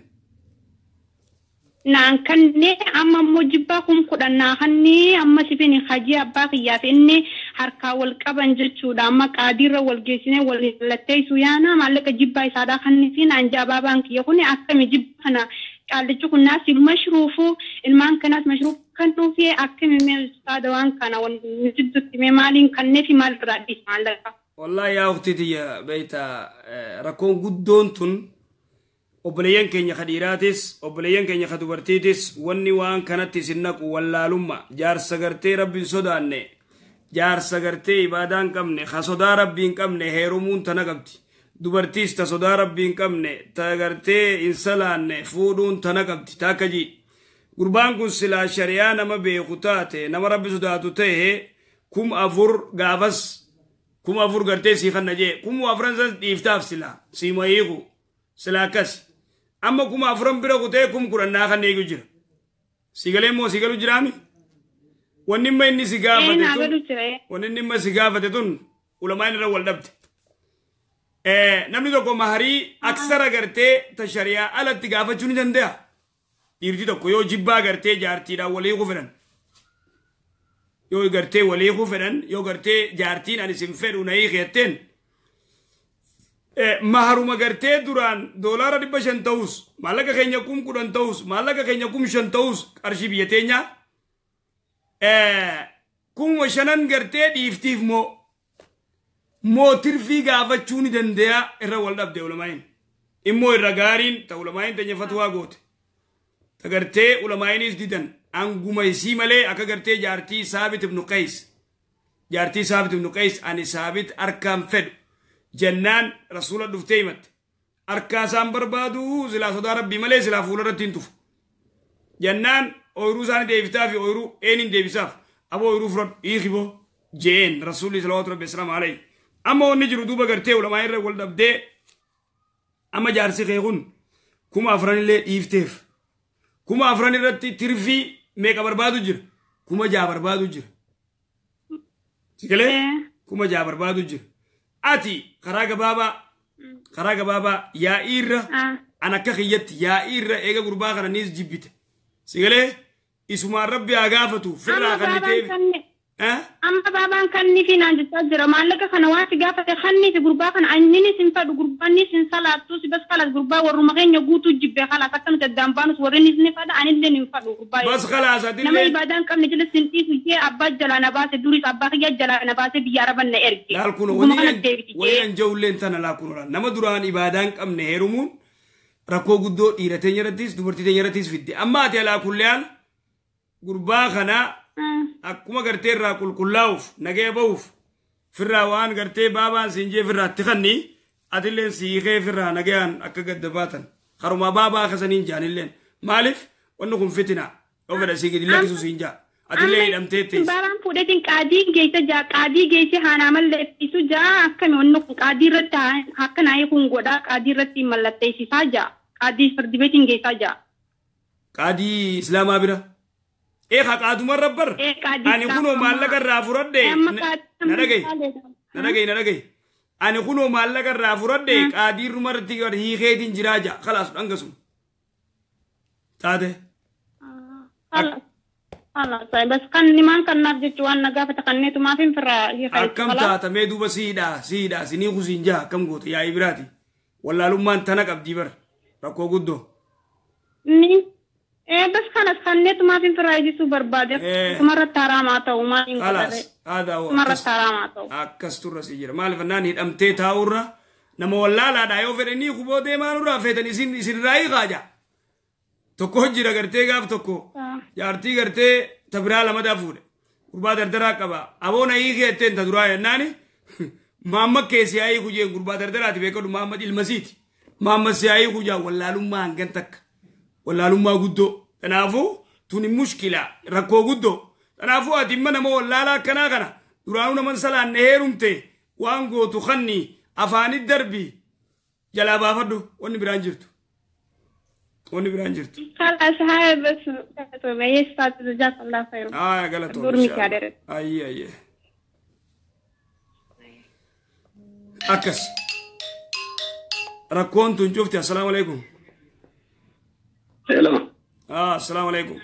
Naan kannee amma immoo jibbaa 10,000 naa kannee amma sifin hajii abbaa kiyyaaf inni harkaa wal qaban jechuudha amma qaadiirra wal geessinee wal latteessu yaana maallaqa jibbaa isaadhaa kannee fi naan jaa baabaan kiyya kuni akkami jibba kana qaallichi kun naas mashruufu ilmaan kanaas mashruuf kan dhuufee akkami mee ustaada waan kana wal jidduutti mee maaliin kannee fi maal irraa dhiis maallaqa. Wallaahi yaa ukhtii tiyya beeyta rakkoon guddoon tun obboleeyyan keenya ka dhiiraatis obboleeyyan keenya ka dubartiitis wanni waan kanatti isin naqu wallaalumma jaarsa gartee rabbiin sodaanne jaarsa gartee ibaadaa hin qabne ka sodaa rabbii hin qabne heerumuun tana qabdi dubartiis ta sodaa rabbii hin qabne ta gartee hin salaanne fuudhuun tana qabdi ta akka jii gurbaan kun silaa shari'aa nama beeku taate nama rabbi sodaatu ta'e 4,000 gaafas 4,000 gartee sii kanna jee 4,000 san dhiiftaaf silaa siima hiiku silaa akkas amma 4,000 bira kutee 10,000 naa kan eegu jira sigalee immoo sigalu jiraami wanni imma inni si gaafate tun wanni inni imma si gaafate tun ulamaan irra wal dhabde namni tokko maharii aksara gartee ta shari'aa alatti gaafachuu ni danda'a dhiirti tokko yoo jibbaa gartee jaartiidhaan walii hiikuu fedhan yoo gartee walii hiikuu fedhan yoo gartee jaartiin ani sin fedhu na hiiki jetteen maharuma gartee duraan $500 ta'us maallaqa keenya 10,000 ta'us maallaqa keenya 5,000 ta'us qarshii biyya teenyaa 5,000 gartee dhiiftiif moo tirfii gaafachuu ni danda'a irra wal dhabde ulamaayin immoo irra gaariin ta ulamaayin teenya fatwaa goote ta gartee ulamaayinis didan anguma isii malee akka gartee jaartii Saabit ibnu Qays jaartii Saabit ibnu Qays ani Saabit harkaan fedhu jennaan rasuula dhuftee himatte harkaa isaan barbaadu silaa sodaa rabbii malee silaa fuula irratti hin tufu jennaan ooyiruu isaanii deebiftaa fi ooyiruu eenin deebisaaf aboo ooyiruu fudhadhu hiikiboo jeen rasuulli salawaatu rabbi wasalaamu alayhi amma wanni jiru duuba gartee ulamaa irra wal dhabdee amma jaarsi kee kun 4,000 illee dhiifteef 4,000 irratti tirfii meeqa barbaadu jira 6,000 barbaadu jira sigalee 6,000 barbaadu jira ati karaa gabaabaa yaa'iirra an akka kiyyatti yaa'iirra eega gurbaa kana nis jibbite sigalee isumaan rabbi haa gaafatu firraa kanniteef Amma baabaan kanni fi naan jechaa jira maallaqa kana waan si gaafate kanni fi gurbaa kana anninis hin fadhu gurbaannis hin salaattus bas kalaas gurbaa warruma keenya guutuu jibbee kalaas akka nuti addaan baanus warrinis ni fadha anillee hin fadhu gurbaa. Bas kalaas atillee. Nama ibaadaan qabne jala sin dhiisu jee abbaa jalaa na baase duris abbaa kiyya jalaa na baase biyya araban na erge. Laal kun waliin jawulleen tana laa kun nama duraan ibaadaan qabne heerumuun rakkoo guddoo dhiira teenya irrattis dubartii teenya irrattis fidde amma ati alaa kulleen gurbaa kana akkuma gartee irraa qulqullaa'uuf nagaya ba'uuf firraa waan gartee baabaan siin jee firraatti kanni atilleen siiqee firraa nagayaan akka gadda baatan karumaa baabaa akkasaniin jaanilleen maaliif wanni kun fitina yoo fedha sii gadi lakkisu siin jaa atillee hidhamtee teessi. Baabaan fuudheetiin qaadii geesse jaa qaadii geesse haanaa mallatteessu jaa akkami wanni kun qaadii irratti akka naayii kun godhaa qaadii irratti mallatteessisaa jaa qaadii fardi beetiin geessaa jaa. Qaadii Islaamaa bira. Eegaa qaaduma rabbar. Ani kunoo maallaqa irraa fudhadhe. Na dhagahi. Ani kunoo maallaqa irraa fudhadhe qaadii irratti hiikeetiin jiraa jaa khalaas dhangasuma. Taate. Bas kan nimaan kannaaf jechuun waan na gaafata kanneetu maaf hin firraa hiikaa. Akkam taata mee duuba siidhaa sinii kusiin jaa akkam goote yaa'ii biraati. Wallaalummaan tana qabdii bara rakkoo guddoo. Bas kanas kanneetu maaf hin firraa eegisuu barbaade. Kumarratti haraamaa ta'u maal hin godhare. Kumarratti haraamaa ta'u. Akkas turra si jira maaliif annaan hidhamtee taa'urra nama wallaalaadhaa yoo fedhanii kuboo deemaa nurraa feetan isinirraa hiikaa jaa. Tokko jira gartee gaaf tokko jaartii gartee ta biraa lamataa fuudhe gurbaa dardaraa qaba aboona hiikee jetteen ta duraa jennaani maamma keessi haa hiiku jeen gurbaa dardaraati beekadu maamma ilmasiiti maamma si haa hiiku jaa wallaalummaa hangan takka wallaalummaa guddoo kanaafuu tuni mushkila rakkoo guddoo kanaafuu ati imma nama wallaalaa akkanaa kana duraanuu naman salaanne heerumte waan gootu kanni afaanit darbi jalaa baafadhu wanni biraan jirtu. Wanni biraan jirtu. خلاص هاي بس ميس جزاك الله خير. Galatoom. Durmi kaadere. Ayyee ayyee. Akkas. Rakkoon tun cufti. Assalaamu alaikum. Hello. Assalaamu alaikum.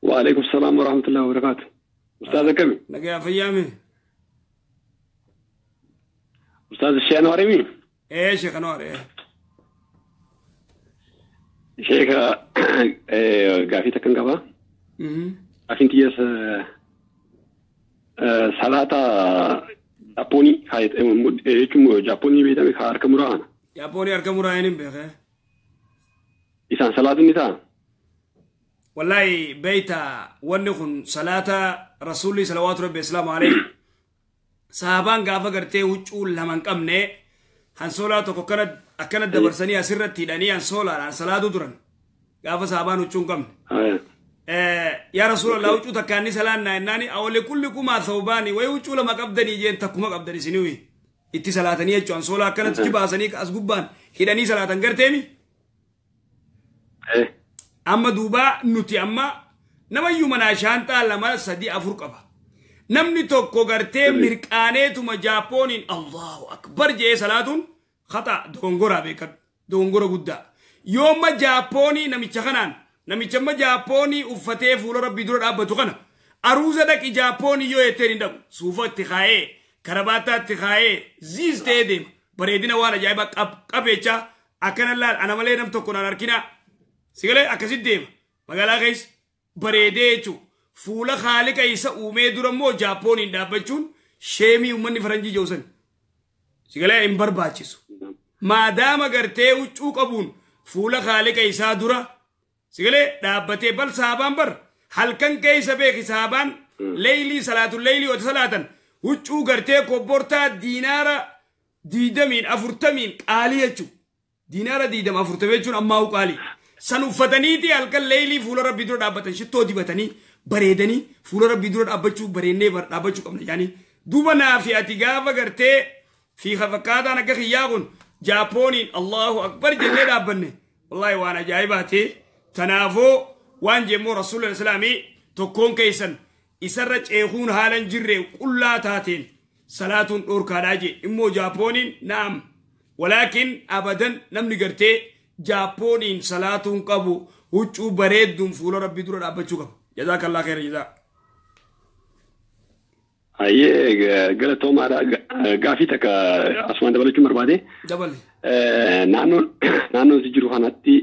وعليكم السلام ورحمة الله وبركاته. أستاذ كم؟ Nagaa fayyaame. أستاذ الشيخ أنوار مين؟ Ee Sheekh Anwaar ee. شيخ gaafii takkan qaba. Gaafiin tiyyaas salaata Jaapoonii jechuun Jaapoonii beekame ka harka muraa kana. Jaapoonii harka muraa hin beekee. Isaan salaatuun ni ta'a. Wallahi beeyta wanni kun salaata rasuulli salawaatu rabbi islaamu alayhi sahabaan gaafa gartee huccuu lama hin qabne hansoolaa tokko akkana dabarsanii asirratti hidhanii hansoolaadhaan salaatuu turan gaafa sahabaan huccuu hin qabne. Yaa rasuulallah huccuu takkaan ni salaannaa jennaani awwalee kulli kumaa thawbaani wayi huccuu lama qabdanii jeen takkuma qabdan isinii itti salaatanii jechuun hansoolaa akkanatti baasanii as gubbaan hidhanii salaatan garteemi. Amma duuba nuti amma namayyuu manaa shaantaa 2 3 4 qaba. Namni tokko gartee mirqaaneetuma Jaapooniin Allahu Akbar jedhee salaatuun khata dogongoraa beekadhu. Dogongora guddaa. Yooma Jaapoonii namicha kanaan namicha amma Jaapoonii uffatee fuula Rabbii dura dhaabbatu kana aruuza dhaqi Jaapoonii yoo jetteen hin dhaqu. Suufa itti kaayee karabaataa itti kaayee ziis ta'ee deema. Bareedina waan ajaa'ibaa qabeechaa akkana laal ana malee nam tokko naan harkinaa. Sigalee akkasitti deema. Magaalaa keessa bareedee jechuudha. Fuula haaliqa isa uumee dura immoo Jaapooniin dhaabbachuun sheemii uummanni faranjii joosan. Sigalee hin barbaachisu. Maadaama gartee huccuu qabuun fuula haaliqa isaa dura sigalee dhaabbatee bal saabaan bar halkan keessa beeki saabaan leeylii salaatu leeylii yoo salaatan huccuu gartee kobbortaa diinaara 20 40 qaalii jechuudha. Diinaara 20 40 jechuun ammaa qaalii. San uffataniiti halkan leeylii fuula Rabbii dura dhaabbatan shittoo dibatanii bareedanii fuula Rabbii dura dhaabbachuu bareennee dhaabbachuu qabna yaani duuba naafi ati gaafa gartee fi fakkaataan akka kiyyaa kun Jaapooniin Allahu Akbar jennee dhaabbanne wallaahi waan ajaa'ibaati. Tanaafuu waan jemmoo rasuulli islaamii tokkoon keessan isarra ceekuun haala hin jirre qullaa taateen salaatuun dhorkaadhaa jee immoo Jaapooniin naam walaakin abadan namni gartee Jaapooniin salaatuun qabu huccuu bareedduun fuula Rabbii dura dhaabbachuu qaba. Jazaakallah khayra jazaa. Ayyee galatoomaadha. Gaafii takka asumaan dabalachuun barbaade. Dabale. Naannoon si jiru kanatti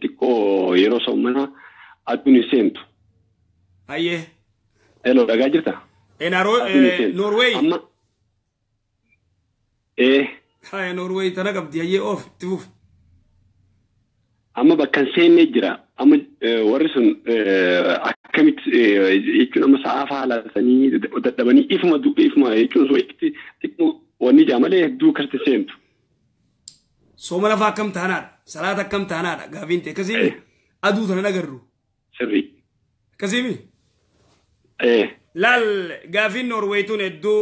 xiqqoo yeroo soommanaa aduun hin seentu. Ayyee. Hello dhagaa jirta? Norweey. Amma. Haa Norweey tana qabdi ayyee oof itti fuuf. Amma bakka hin seenne jira. Amma warri sun akkamitti jechuun amma sa'aa fa'aa laalatanii dadhabanii ifuma jechuun sun xiqqoo wanni ijaa malee hedduu akkasitti seentu. Soomana fa'aa akkam taanaadha? Salaata akkam taanaadha? Gaafiin ta'e akkasiimi? Aduu tana agarru. Sirrii. Akkasiimi? Laal gaafiin Noorweeytuun hedduu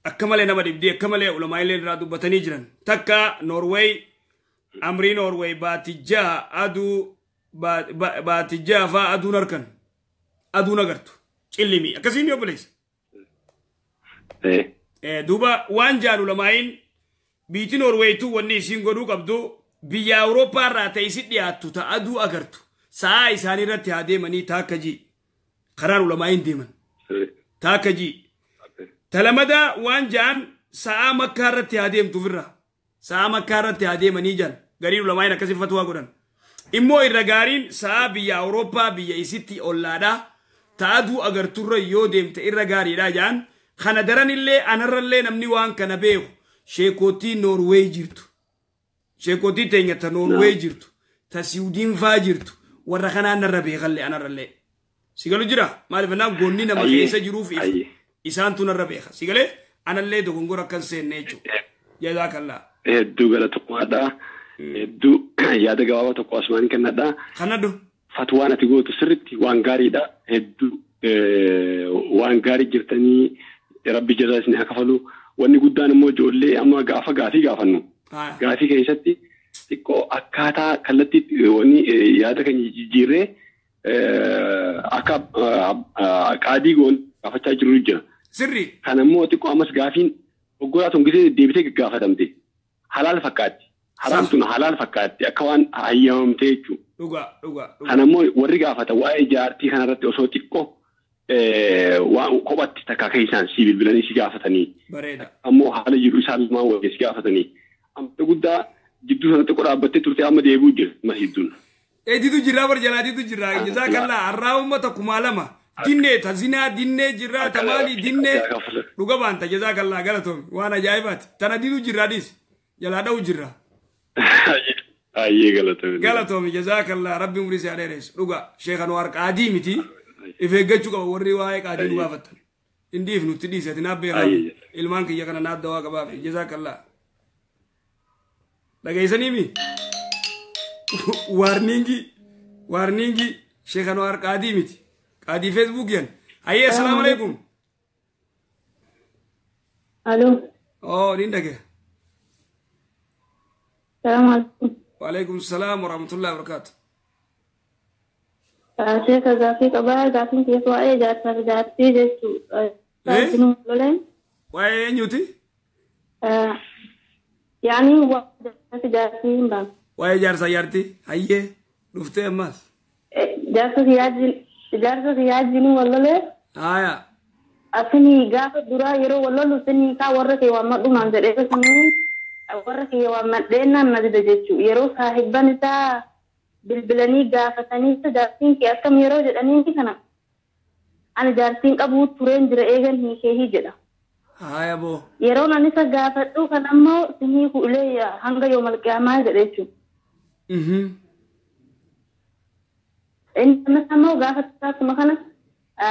akka malee nama dhibdee akka malee ulamaa'ilee irraa dubbatanii jiran. Takka Noorweey amrii Noorweey baatijjaa aduu baatijjaa fa'aa aduun harkan aduun agartu cillimii akkasiin obboleessa. Duuba waan jaalu lamaayin biitti Noorweeytuu wanni isiin godhuu qabdu biyya Awurooppaa irraa ta'e isi dhiyaattu ta aduu agartu sa'aa isaanii irratti haa deemanii taakka jii karaan ulamaayin deeman taakka jii talamada waan jaan sa'aa makkaa irratti haa deemtu ofirraa sa'aa makkaa irratti haa deemanii jaan gariin ulamaayin akkasii fatwaa godhan. Immoo irra gaariin sa'aa biyya Awurooppaa biyya isitti ollaadhaa ta aduu agarturra yoo deemte irra gaariidhaa jaan kana daranillee anarrallee namni waan kana beeku sheekootii Noorweey jirtu. Sheekootii teenya ta Noorweey jirtu ta Siwiidin faa jirtu warra kanaan narra beekallee anarrallee. Sigalu jira maaliif naan goonni nama keessa jiruuf isaantu narra beeka sigalee anallee dogongora akkan seenne jechuudha. Jazaakallaa. Hedduu galatoomaadha. Hedduu yaada gabaabaa tokko asumaan kennadha. Kanadhu. Fatwaan ati gootu sirriitti waan gaariidha. Hedduu waan gaarii jirtanii Rabbi jazaa isin haa kafalu. Wanni guddaan immoo ijoollee amma gaafa gaafii gaafannu. Gaafii keessatti Xiqqoo akkaataa kallattii wanni yaada keenya jijjiirree akka qaadii goon gaafachaa jiru jira. Sirri. Kan ammoo xiqqoo ammas gaafiin oggoraa tun gisee deebitee gaafatamte halaal fakkaatti. Haraam tun halaal fakkaatti akka waan hayyamamtee jechuudha. Dhugaa dhugaa. Kan ammoo warri gaafata waa'ee jaartii kanarratti osoo xiqqoo waan kophatti takka akka isaan si bilbilanii si gaafatanii. Bareeda. Ammoo haala jiru isaan lamaan waliin si gaafatanii. Amma guddaa jidduu sana xiqqoo dhaabbattee turte amma deebi'u jira masjidduun. Eetitu jira bar jalaatitu jira jazaakallaa har'aa uummata 2000 dinnee ta zinaa dinnee jira ta maalii dinnee dhuga baanta jazaakallaa galatoomi waan ajaa'ibaati tana didu jira dhiis jalaa dha'u jira. Ayyee galatoomi. Galatoomi jazaakallaa rabbi umrii si haa dheeressu dhuga Sheekh Anwaar qaadii miti if eeggachuu qaba warri waa'ee qaadii nu gaafattan. Indiif nutti dhiise ati naaf beekaa ilmaan kiyya kana naaf dawaa qabaaf jazaakallaa. Dhageessanii warningi warningi Sheekh Anwaar qaadii miti qaadii Facebook yan hayyee assalaamu alaikum. Alo. Oo niin dhage. Salaamu alaikum. Waalaikum salaam warahmatullahi wabarakaatu. Sheekh gaafii qabaa gaafiin keessa waa'ee jaarsaa fi jaartii jechuudha. Waa'ee eenyuti? Yaani waa'ee jaarsaa fi jaartii hin baanu. Waa'ee jaarsaa jaartii hayyee dhuftee ammas. Jaarsa siyaajini wallolee. Haaya. Asinii gaafa duraa yeroo wallolu sinii kaa warra kee waammadhu naan jedhee sinii warra kee waammadhee naan na dide jechuudha. Yeroo saahibban isaa bilbilanii gaafatanii jaartiin kee akkam yeroo jedhanii kana ani jaartiin qabu tureen jira eegan hiikee jedha. Haaya boo. Yeroo ani isa gaafadhu kan ammoo sinii kuulee hanga yoomal qiyaamaa jedhe jechuudha. Inni ammoo gaafa akkuma kana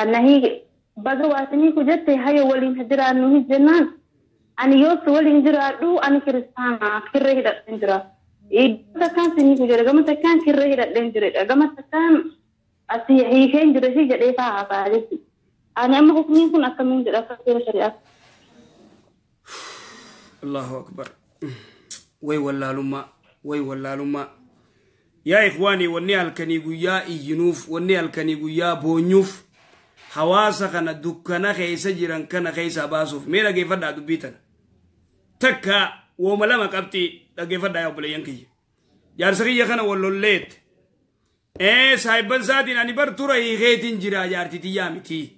nahii baga waa sinii ku jette hayo waliin jiraannu hin jennaan ani yoo si waliin jiraadhu ani kiristaana kirree hidhadheen jira. Iddoo takkaan sinii ku jedhe gama takkaan kirree hidhadheen jiredha gama takkaan asii hiikeen jira si jedhee faa haasaa jechuudha. Ani amma hukumiin kun akkamiin jedha akka seera shari'aa. Allahu akbar. Way wallaalummaa way wallaalummaa. Yaa ikhwaanii wanni halkanii guyyaa iyyinuuf wanni halkanii guyyaa boonyuuf hawaasa kana dukkana keessa jiran kana keessa baasuuf mee dhageeffadhaa dubbii tana. Takka wooma lama qabxii dhageeffadhaa yaa obboleeyyan kiyya. Jaarsa kiyya kana wallolleet. Saahibban isaatiin ani bar tura hiikeetiin jira jaartii tiyyaa miti.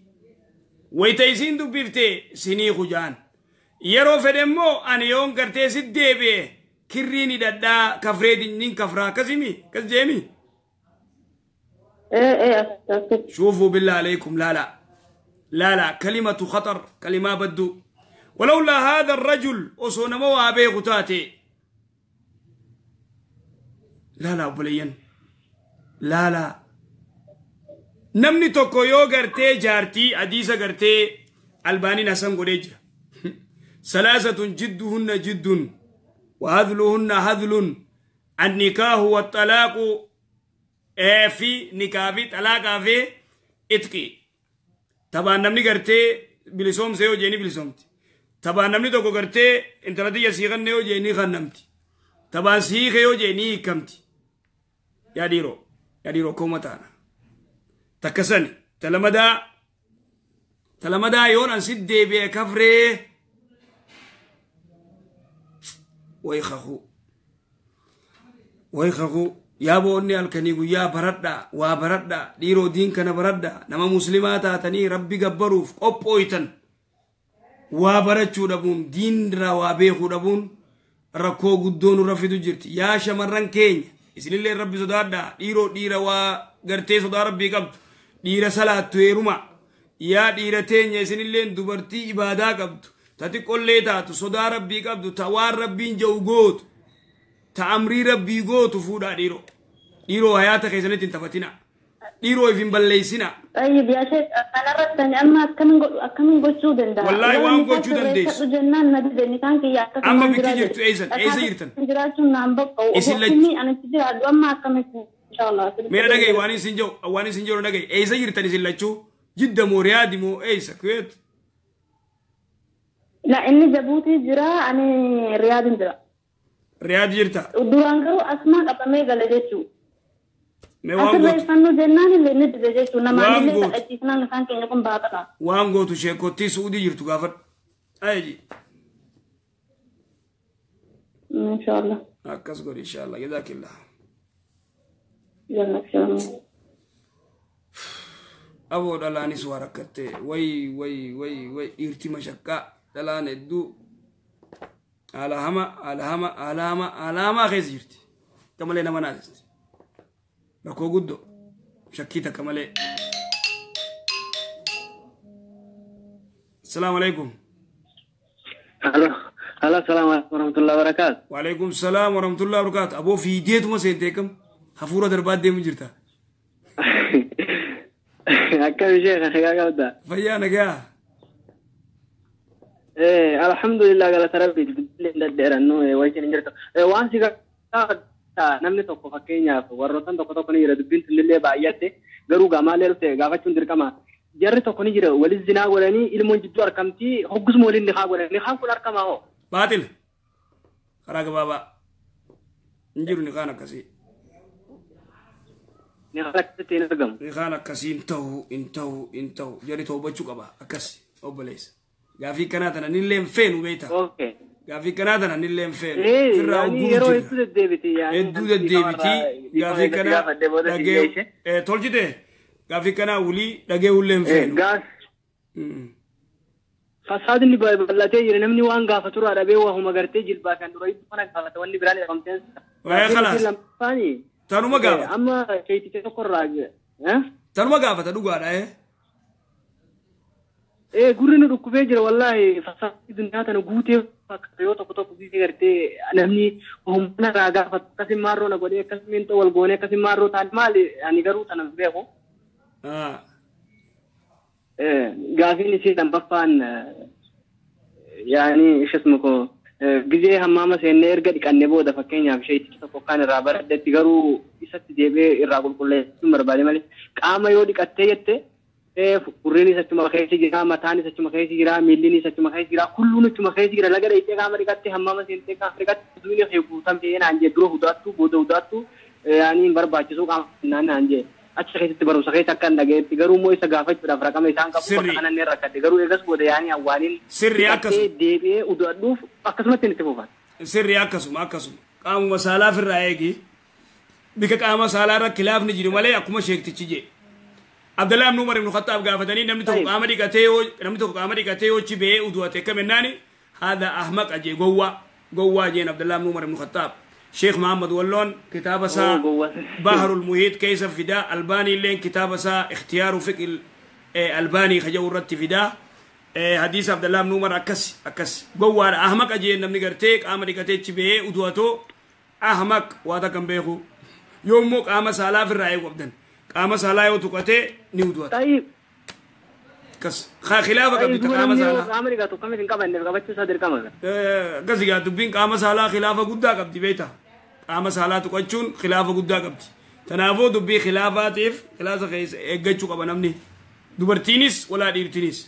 Wayita isiin dubbiftee sinii kujaan. Yeroo fedhe immoo ani yoon gartee si deebi'e kirriin hidhadhaa kafreetiin nin kafraa akkasimi akkas jeemi. شوفوا بالله عليكم لا لا لا لا كلمة خطر كلمة بدو ولولا هذا الرجل أصون مو أبي غتاتي لا لا بلين لا لا نمني توكو غرتي جارتي حديثة غرتي ألباني نسم غريج ثلاثة جدهن جد وهذلهن هذل النكاح والطلاق في نكاح في طلاق في اتقي طبعا نمني غرتي بلسوم سيو جيني بلسومتي طبعا نمني توكو غرتي انتلاتي يسيغن نيو جيني خنمتي طبعا سيخيو جيني كمتي يا ديرو يا ديرو كومتانا تكسني تلمدا تلمدا يون انسد بي كفري ويخخو ويخخو يا بوني الكني يا بردا وا بردا ديرو دين كان بردا نما مسلمات تاتني ربي غبروف قوبويتن وا برچو دبون دين را وا بيخو دبون ركو غدون رفيدو جرتي يا شمرن كين isinillee rabbi sodaadhaa dhiiroo dhiira waa gartee sodaa rabbii qabdu dhiira salaattu heeruma yaa dhiira teenya isinilleen dubartii ibaadaa qabdu ta xiqqollee taatu sodaa rabbii qabdu ta waan rabbiin jedhu gootu ta amrii rabbii gootu fuudhaa dhiiroo dhiiroo hayaata keessanitti hin taphatina dhiiroo if hin balleessina. طيب يا شيخ أنا رتني أما أكمل gochuu danda'a. Wallaahi waan gochuu dandeessu. Jennaan na dide ni kan kiyya akka Amma bikki jirtu eessan eessa jirtan? Jiraachuun naan bakka Isin hukumii ani itti jiraadhu amma akkamitti inshallah. Meera dhaga'i waan isin jiru waan isin jiru dhaga'i eessa jirtan isin lachuu Jidda moo Riyaadi moo eessa Kuweet? La inni Jabuutii jira ani Riyaadin jira. Riyaad jirta. Duraan garuu asumaan qabamee gala jechuudha. Mee waan Asirra gootu ifannoo jennaan illee ni dide jechuudha. Namaan Waan illee gootu. kadhachiisnaan isaan keenya kun baatadha. Waan gootu sheekottii Suudii jirtu gaafadhu. Ayi. Inshaallah. Akkas godhi inshaallah jazaakillah. Jannat. Aboo dhalaanis waa rakkatte way way way way dhiirti mashaqqaa dhalaan hedduu haala hama haala hama haala hama haala hamaa keessa jirti. Akka malee nama naasisti. Rakkoo guddoo shakkii takka malee. Asalaamu alaikum. Halo, halo, assalamu alaikum warahmatullahi wabarakatuh. Waalaikum salaam warahmatullahi wabarakatuh. Aboo fiideetuma seentee kam hafuura darbaa deemu jirta. Akkam sheekha nagaa qabda? Fayyaa nagaa. Alhamdulillah galata rabbi dubbileen dhadheerannu wajjin hin jirtu. Waan si gaafadha namni tokko fakkeenyaaf warroottan tokko tokko ni jira dubbiin tunillee baay'atte garuu gaamaalee dhufte gaafachuun dirqama. Jarri tokko ni jira walis zinaa godhanii ilmoon jidduu argamtii hoggisuma waliin nikaa godhanii nikaan kun argamaa hoo? Baatil. Karaa gabaabaa. Hin jiru nikaan akkasii. Nikaan akkasitti hin argamu. Nikaan akkasii hin ta'u hin ta'u hin ta'u jarri toobachuu qaba akkas obboleessa. Gaafii kanaa tana nillee hin feenu beekta. Gaafii kanaa tana nillee hin feenu. Firraa Yaani ogguu yeroo jira. hedduu deddeebiti yaani Hedduu deddeebitii gaafii kanaa dhagee tolchite gaafii kanaa wulii dhagee ullee hin feenu. Fasaadni bal'atee jira namni waan gaafatu irraa dhabee waahuma gartee jilbaa kan dura itti mana gaafata wanni biraan jedhamteen. Waa'ee khalaas. Lammaffaan Tanuma gaafata. Amma keeticha tokko irraa Tanuma gaafata dhugaadha. Gurri nu dhukkubee jira wallaahi fasaadni duniyaa tana guutee fakkaata yoo tokko tokko biyyi gartee namni humna irraa gaafatu akkasin maarroo na godhee akkasin miintoo wal goonee akkasin maarroo taane maali ani garuu tana hin beeku. Gaafiin isii lammaffaan yaani ishismu koo gizee hammaama seennee erga dhiqannee booda fakkeenyaaf ishee tokko kan irraa baradhetti garuu isatti deebi'ee irraa qulqulleessuun barbaade malee qaama yoo dhiqattee jette gurriin achuma keessa jira mataan achuma keessa jira miilliin achuma keessa jira kulluun achuma keessa jira laga dheeyitee qaama dhiqattee hammaama seentee qaama dhiqattee duwwin kee guutamee naan jee dura hudaattu booda hudaattu yaani hin barbaachisu qaama naan jee achi keessatti barumsa keessa akka hin dhagayetti garuu immoo isa gaafachuudhaaf raqama isaan qabu bakka kanan ni rakkadde garuu eegas booda yaani awwaaniin Sirri akkasuma. deebi'ee udu'adhuuf akkasumatti itti fufan. Sirri akkasuma akkasuma qaamuma saalaa firraa eegi bika qaama saalaa irra kilaafni jiru malee akkuma sheektichi jee. Abdallah ibn Umar ibn Khattab gaafatanii namni tokko qaama dhiqatee yoo namni tokko qaama dhiqatee yoo chi ba'ee udu'ate akkam jennaani haadha ahmaq jee gowwaa gowwaa jeen Abdallah ibn Umar ibn Khattab. Sheekh Muhammad Walloon kitaaba isaa Bahrul Muhiit keessa fidaa Albaanii illeen kitaaba isaa Ikhtiyaaru Fiqh Albaanii kaja'u irratti fidaa. Hadiisa Abdallah ibn Umar akkas akkas gowwaadha ahmaq jeen namni gartee qaama dhiqatee chi ba'ee udu'atoo ahmaq waa takka hin beeku yoommoo qaama saalaa firraa eegu qabdan. Qaama saalaa yoo tuqatee ni udu'ata. Akkas khilaafa qabdi qaama saalaa. Qaama dhiqatu akkamitti hin qabanneef qabachuu isaa dirqama. Akkas egaa dubbiin qaama saalaa khilaafa guddaa qabdi beektaa. Qaama saalaa tuqachuun khilaafa guddaa qabdi. Kanaafuu dubbii khilaafaatiif khilaasa keessa eeggachuu qaba namni. Dubartiinis walaa dhiirtiinis.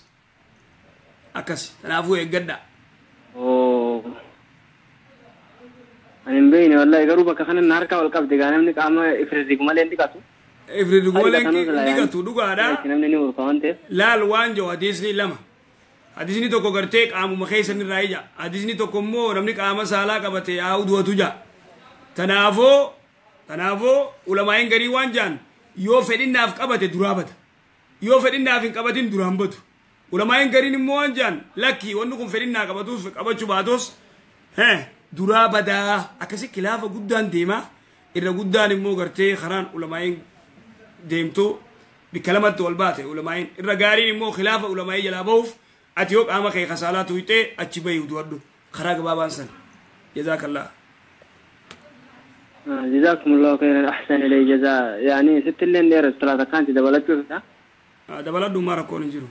Akkas kanaafuu eeggadhaa. Ani hin beekne wallaahi garuu bakka kana na harkaa wal qabde gaa namni qaama ifirriigu malee hin dhiqatu. Ifirriigu malee hin dhiqatu dhugaadha. Namni ni urka waan ta'eef. Laal waan jiru hadiisni lama. Hadiisni tokko gartee qaamuma keessa irraa ija. Hadiisni tokko immoo namni qaama saalaa qabate haa udu'atu jaa. Kanaafuu ulamaa'in garii waan jaan yoo fedhinnaaf qabate duraa bata. Yoo fedhinnaaf hin qabatin duraan batu. Ulamaa'in gariin immoo waan jaan lakki wanni kun fedhinnaa qabatus qabachuu baatus duraa badaa akkasi khilaafa guddaan deema. Irra guddaan immoo gartee karaan ulamaa'in deemtu bikka lamatti wal baate ulamaa'in irra gaariin immoo khilaafa ulamaa'ii jalaa bahuuf ati yoo qaama kee kasaalaa tuqxee achi bahi udu'adhu karaa gabaabaan san. Jazaakallah. جزاكم الله خيرا أحسن إلي جزاء يعني ست اللين دير الثلاثة كانت دبلت فيها دبلت ما ركون جرو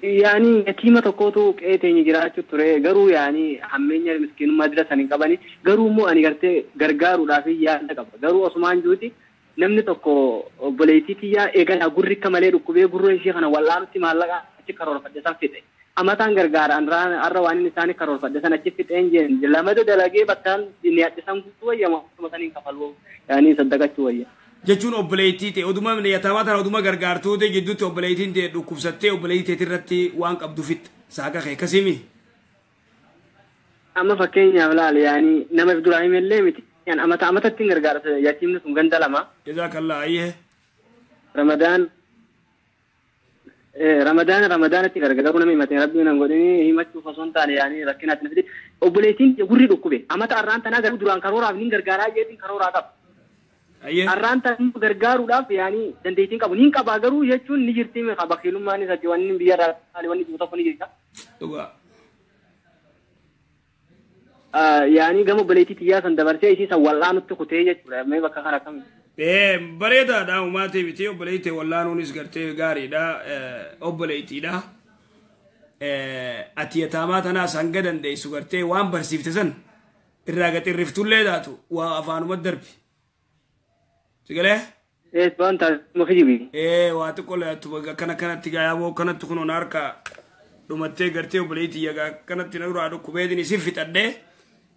يعني يتيمة تقوتو كأيتين جراتو ترى قرو يعني عمين المسكين مدرسة نقبني قرو مو أنا قرت قرقار ورافي يا نقب قرو عثمان جوتي نمني تقو بوليتي تيا إيجان أقول كمالي ركوبي قرو شيخ أنا والله أنت ما لقى تكرر فجأة فيته Amataan gargaara har'a waan inni isaanii karoorfadhe sana achi fixeen jeen lamada dalagee bakkaan inni addisan guutuu wayya akkuma saniin kafaluu yaanii saddaqachuu wayya. Jechuun obboleettii ta'e oduma yataamaa tana oduma gargaartuu ta'e gidduutti obboleettiin ta'e dhukkubsattee obboleettii ta'e irratti waan qabdu fixxe saaqa kee akkasimi. Amma fakkeenyaaf laal yaanii nama duraa himellee miti amata amatatti hin gargaarsa yatiimni sun ganda lama. Jazaakallaa ayyee. Ramadaan Ramadaan Ramadaanatti gargaaru nama himate rabbiin nan godhini himachuuf osoo hin taane yaanii rakkinaatti na fide obboleettiin gurri dhukkube amata arraan tanaa garuu duraan karooraaf nin gargaaraa jeetiin karooraa qaba. Arraan tanaa gargaaruudhaaf yaanii dandeettiin qabu nin qabaa garuu jechuun ni jirti bakiilummaan isaati wanni biyya irraa wanni jiru tokko ni jirta. Dhugaa. Yaanii gama obboleettii xiyyaa san dabarsee isii san wal'aanutti kutee jechuudha mee bakka kana akkamitti. Bareedaadha uumaatii miti obboleettii wallaanuunis gartee gaariidha obboleettiidha. Ati yataamaa tanaas hanga dandeessu gartee waan barsiifte san irraa gaxirriftullee taatu waa afaanuma darbi. Sigalee? Waan taasifama kijibi. Waa xiqqoo laatu akkana kanatti gaayaboo kanatti kunuun harka dhumattee gartee obboleettii yagaa kanatti na duraa dhukkubeetiin isin fixadhee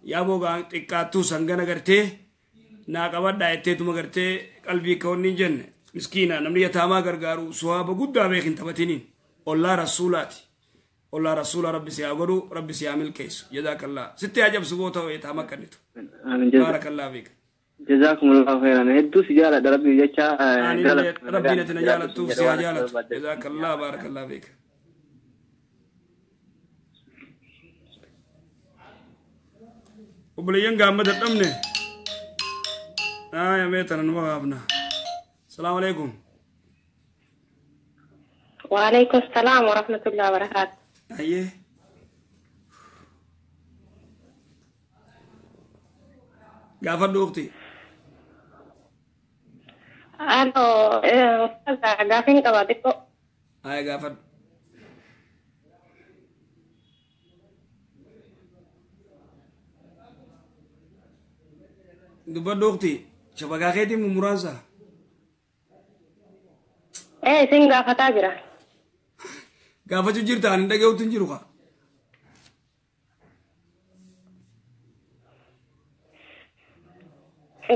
yaaboo xiqqaattuu sangana gartee. Naa qabadhaa jetteetuma gartee qalbii akka wanni hin jenne miskiina namni yataamaa gargaaru suwaaba guddaa beek hin taphatiniin ollaa rasuulaati ollaa rasuulaa rabbi si haa godhu rabbi si haa milkeessu jazaakallaa sitti haa jabsu boo ta'u yataama kannitu baarakallaa fiika. Jazaakumullahu khairan hedduu si jaaladha rabbi jecha rabbiin ati na jaalattuuf si haa jaalatu jazaakallaa baarakallaa fiika. Obboleeyyan gaamma dadhabne. آه يا ميتر نوافنا السلام عليكم. وعليكم السلام ورحمة الله وبركاته. أيه قافل أختي. ألو أستاذ قافين قباديكو. أيه قافل. Dubbadhu ukhti shabakaa keetiin muraasa. Isin gaafataa jira. Gaafachuu jirta ani dhaga'uutu hin jiru kaa.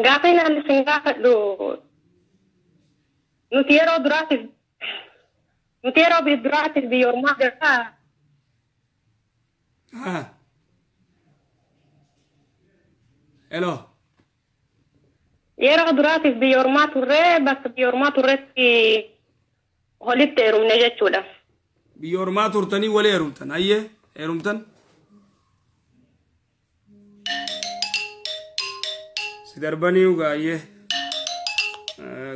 Gaafa inni isin gaafadhu nuti yeroo duraatiif biyya ormaa jirraa. Hello. Yeroo duraatiif biyya ormaa turree bakka biyya ormaa turretti walitti heerumne jechuudha. Biyya ormaa turtanii wali heerumtan ayyee heerumtan. Si darbanii ugaa ayyee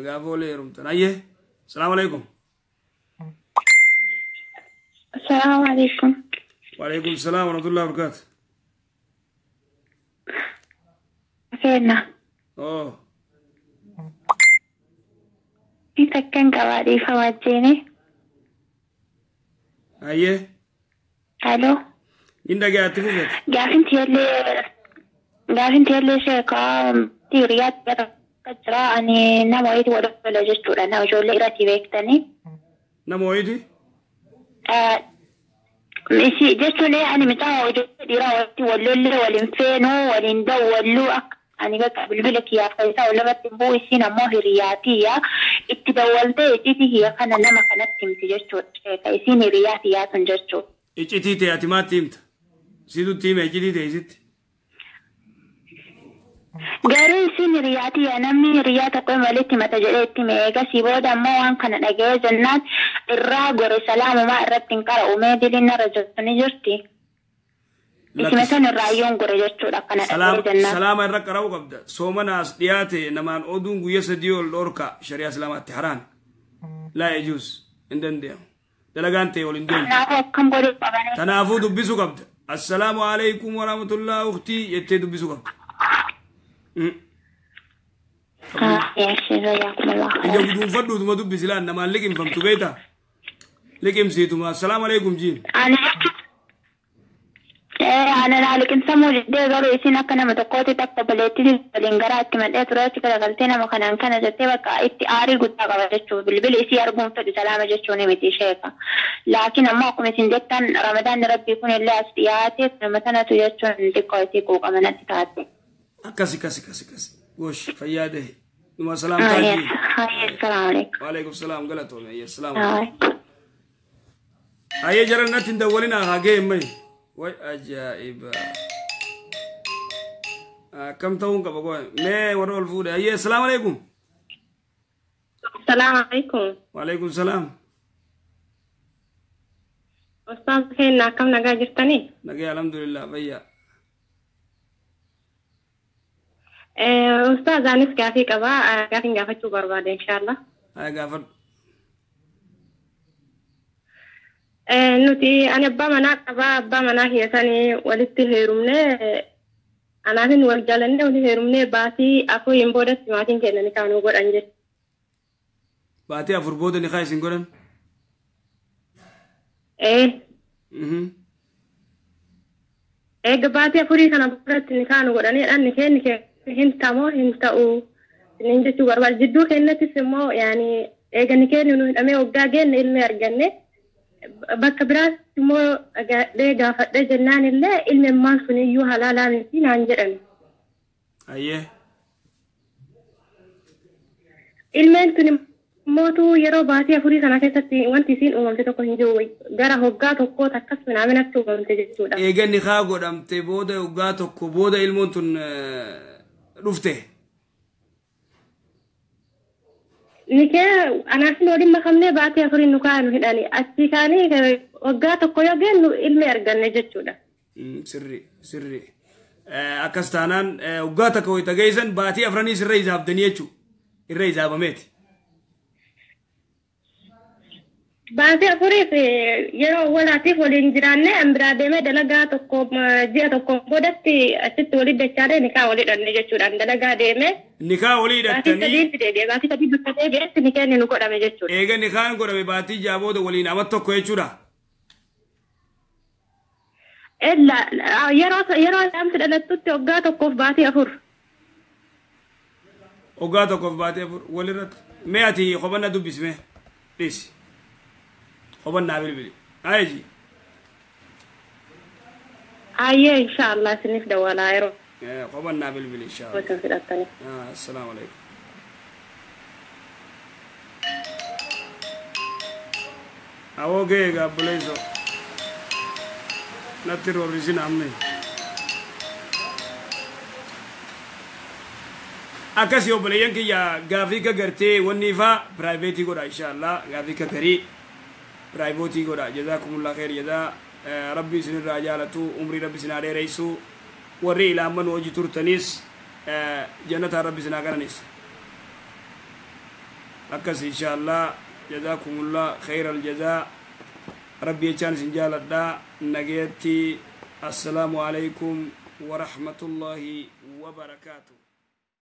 gaafa wali heerumtan ayyee. Salaamu alaikum. Salaamu alaikum. Waalaikum salaam warahmatullahi wabarakatuh. Seenaa. Oh. Takkan qabaa dhiifa wajjini. Ayyee. Aloo. Inni dhagaatti fufeeti. Gaafinti yallee sheekaa hiriyaatti akka jira ani nama wayiiti wal lola jechuudha nama ijoollee irratti beektanii. Nama wayiiti? Isi jechuun ani mucaa ijoollee dhiiraa walitti wal lollee waliin feenuu waliin dawwalluu akka ani bakka bilbila kiyyaaf isaa walirratti bu'u isiin ammoo hiriyaatiyyaa itti dawwaltee iccitii kiyya kana nama kanatti himti jechuudha. Isiin hiriyaatiyyaa sun jechuudha. Iccitii ta'e ati maatti himta? Situtti hime iccitii ta'e isitti? Garuu isiin hiriyaatiyyaa namni hiriyaa tokko walitti himata jedhee itti hime eegasii booda ammoo waan kana dhaga'ee jennaan irraa gore salaamumaa irratti hin qara'u mee diliin narra jirtu ni jirti. Isime raayyoon gore jechuudha akkana dhaga'ee jennaan. Salaama irra qara'uu qabda. Soomanaas dhiyaate namaan oduun guyyaa sadii ol dhorka shari'aa islaamaatti haraami. Laa yajuuz hin danda'amu. Dalagaan ta'e ol hin deemu. Kanaafuu akkam godhuu qaban? Kanaafuu dubbisuu qabda. Assalaamu alaikum warahmatullahi ukhtii jettee dubbisuu qabda. Ija guduunfadhuutuma dubbisi laan namaan liqimfamtu beektaa? Liqimsiituma assalaamu alaikum jiin. Ana liqimsamuu diddee garuu isin akka nama tokkootti takka baleetti waliin garaa itti madhee ture achi garagaltee nama kanaan kana jettee bakka itti aarii guddaa qaba jechuudha. Bilbili isii arguun fedhu salaama jechuun miti sheeka. Laakiin ammoo akkuma isin jettan ramadaanni rabbii kun illee as dhiyaate nama sanatu jechuun xiqqoo isii quuqama natti taate. Akkasi akkasi akkasi akkasi. Gosh fayyaa ta'e. Numa salaamtaa jii. Assalaamu alaikum. Waalaikum salaam galatoome. Assalaamu alaikum. Ayyee jaran natti hin dawwalinaa haa ga'e mai. Way ajaa'iba. Akkam ta'uun qaba goe. Mee warra ol fuudhe. Ayyee assalaamu alaikum. Assalaamu alaikum. Waalaikum salaam. Ustaaz keenya akkam nagaa jirtanii? Nagaa alhamdulillah fayyaa. Ustaaz anis gaafii qaba. Gaafiin gaafachuu barbaade inshaallah. Haa gaafadhu. Nuti ani abbaa manaa qaba. Abbaa manaa keessanii walitti heerumne anaafin wal jaalanne walitti heerumne baatii afuriin boodatti maatiin keenya ni kaanuu godhan jechuudha. Baatii afur booda ni kaa isin godhan? Eega baatii afurii kana boodatti ni kaanuu godhanii dhanni keenya hin tamoo hin ta'u inni jechuu barbaada. Jidduu keenyattis immoo yaani eega ni keenya nu hidhamee waggaa geenne ilmi arganne. Bakka biraatti immoo gaadhee gaafadhee jennaan illee ilmi ammaan sun iyyuu halaalaa miti naan jedhame. Ayyee. Ilmeen tun immootu yeroo baatii afurii kana keessatti wanti isiin uumamte tokko hin jiru gara hoggaa tokkoo akkas minaaminatti uumamte jechuudha. Eega ni haa godhamte booda hoggaa tokko booda ilmoon tun dhufte. Nikee anaafin waliin makamnee baatii afurii nu kaanu hidhani achi kaanii waggaa tokko yoo geennu ilmi arganne jechuudha. Sirri sirri akkas taanaan waggaa takka wayita geessan baatii afranii sirra ijaabdanii jechuudha irra ijaabameeti. Baatii afuriif yeroo walaatiif waliin jiraanne an biraa deemee dalagaa tokko ji'a tokko boodatti achitti walii dachaadhe nikaa walii hidhanne jechuudha. Dalagaa deemee. Nikaa walii hidhattanii. Baatii sadiitti deebi'ee baatii sadii dukkanee geessi nikeen nu godhame jechuudha. Eega nikaan godhame baatii ja'a booda waliin ama tokko jechuudha. Ella yeroo dhaamsi dhalattutti waggaa tokkoof baatii afur. Waggaa tokkoof baatii afur walirratti. Mee ati qobanna dubbisme dhiisi. Qobannaa bilbili. Ayeji. Ayyee inshaallah isiniif dawwalaa yeroo. Qobannaa bilbili inshaallah. Isin fidhattanii. Assalaamu alaikum. Awoo ga'e gaabboleessoo. Natti roorrisin ammee. Akkasii obboleeyyan kiyya gaafii ka gartee wanni ifaa piraayiveetii godha inshaallah gaafii ka garii. Private godha jazakumullah khair jazaa rabbi isinirraa jaalatu umrii rabbi isinaa dheereysu warri ilaaman hojii turtanis jannataa rabbi isinaa qananis akkas inshaallah jazakumullah khair aljazaa rabbi jechaan isin jaaladha nageetti assalaamu alaikum warahmatullahi wabarakaatu.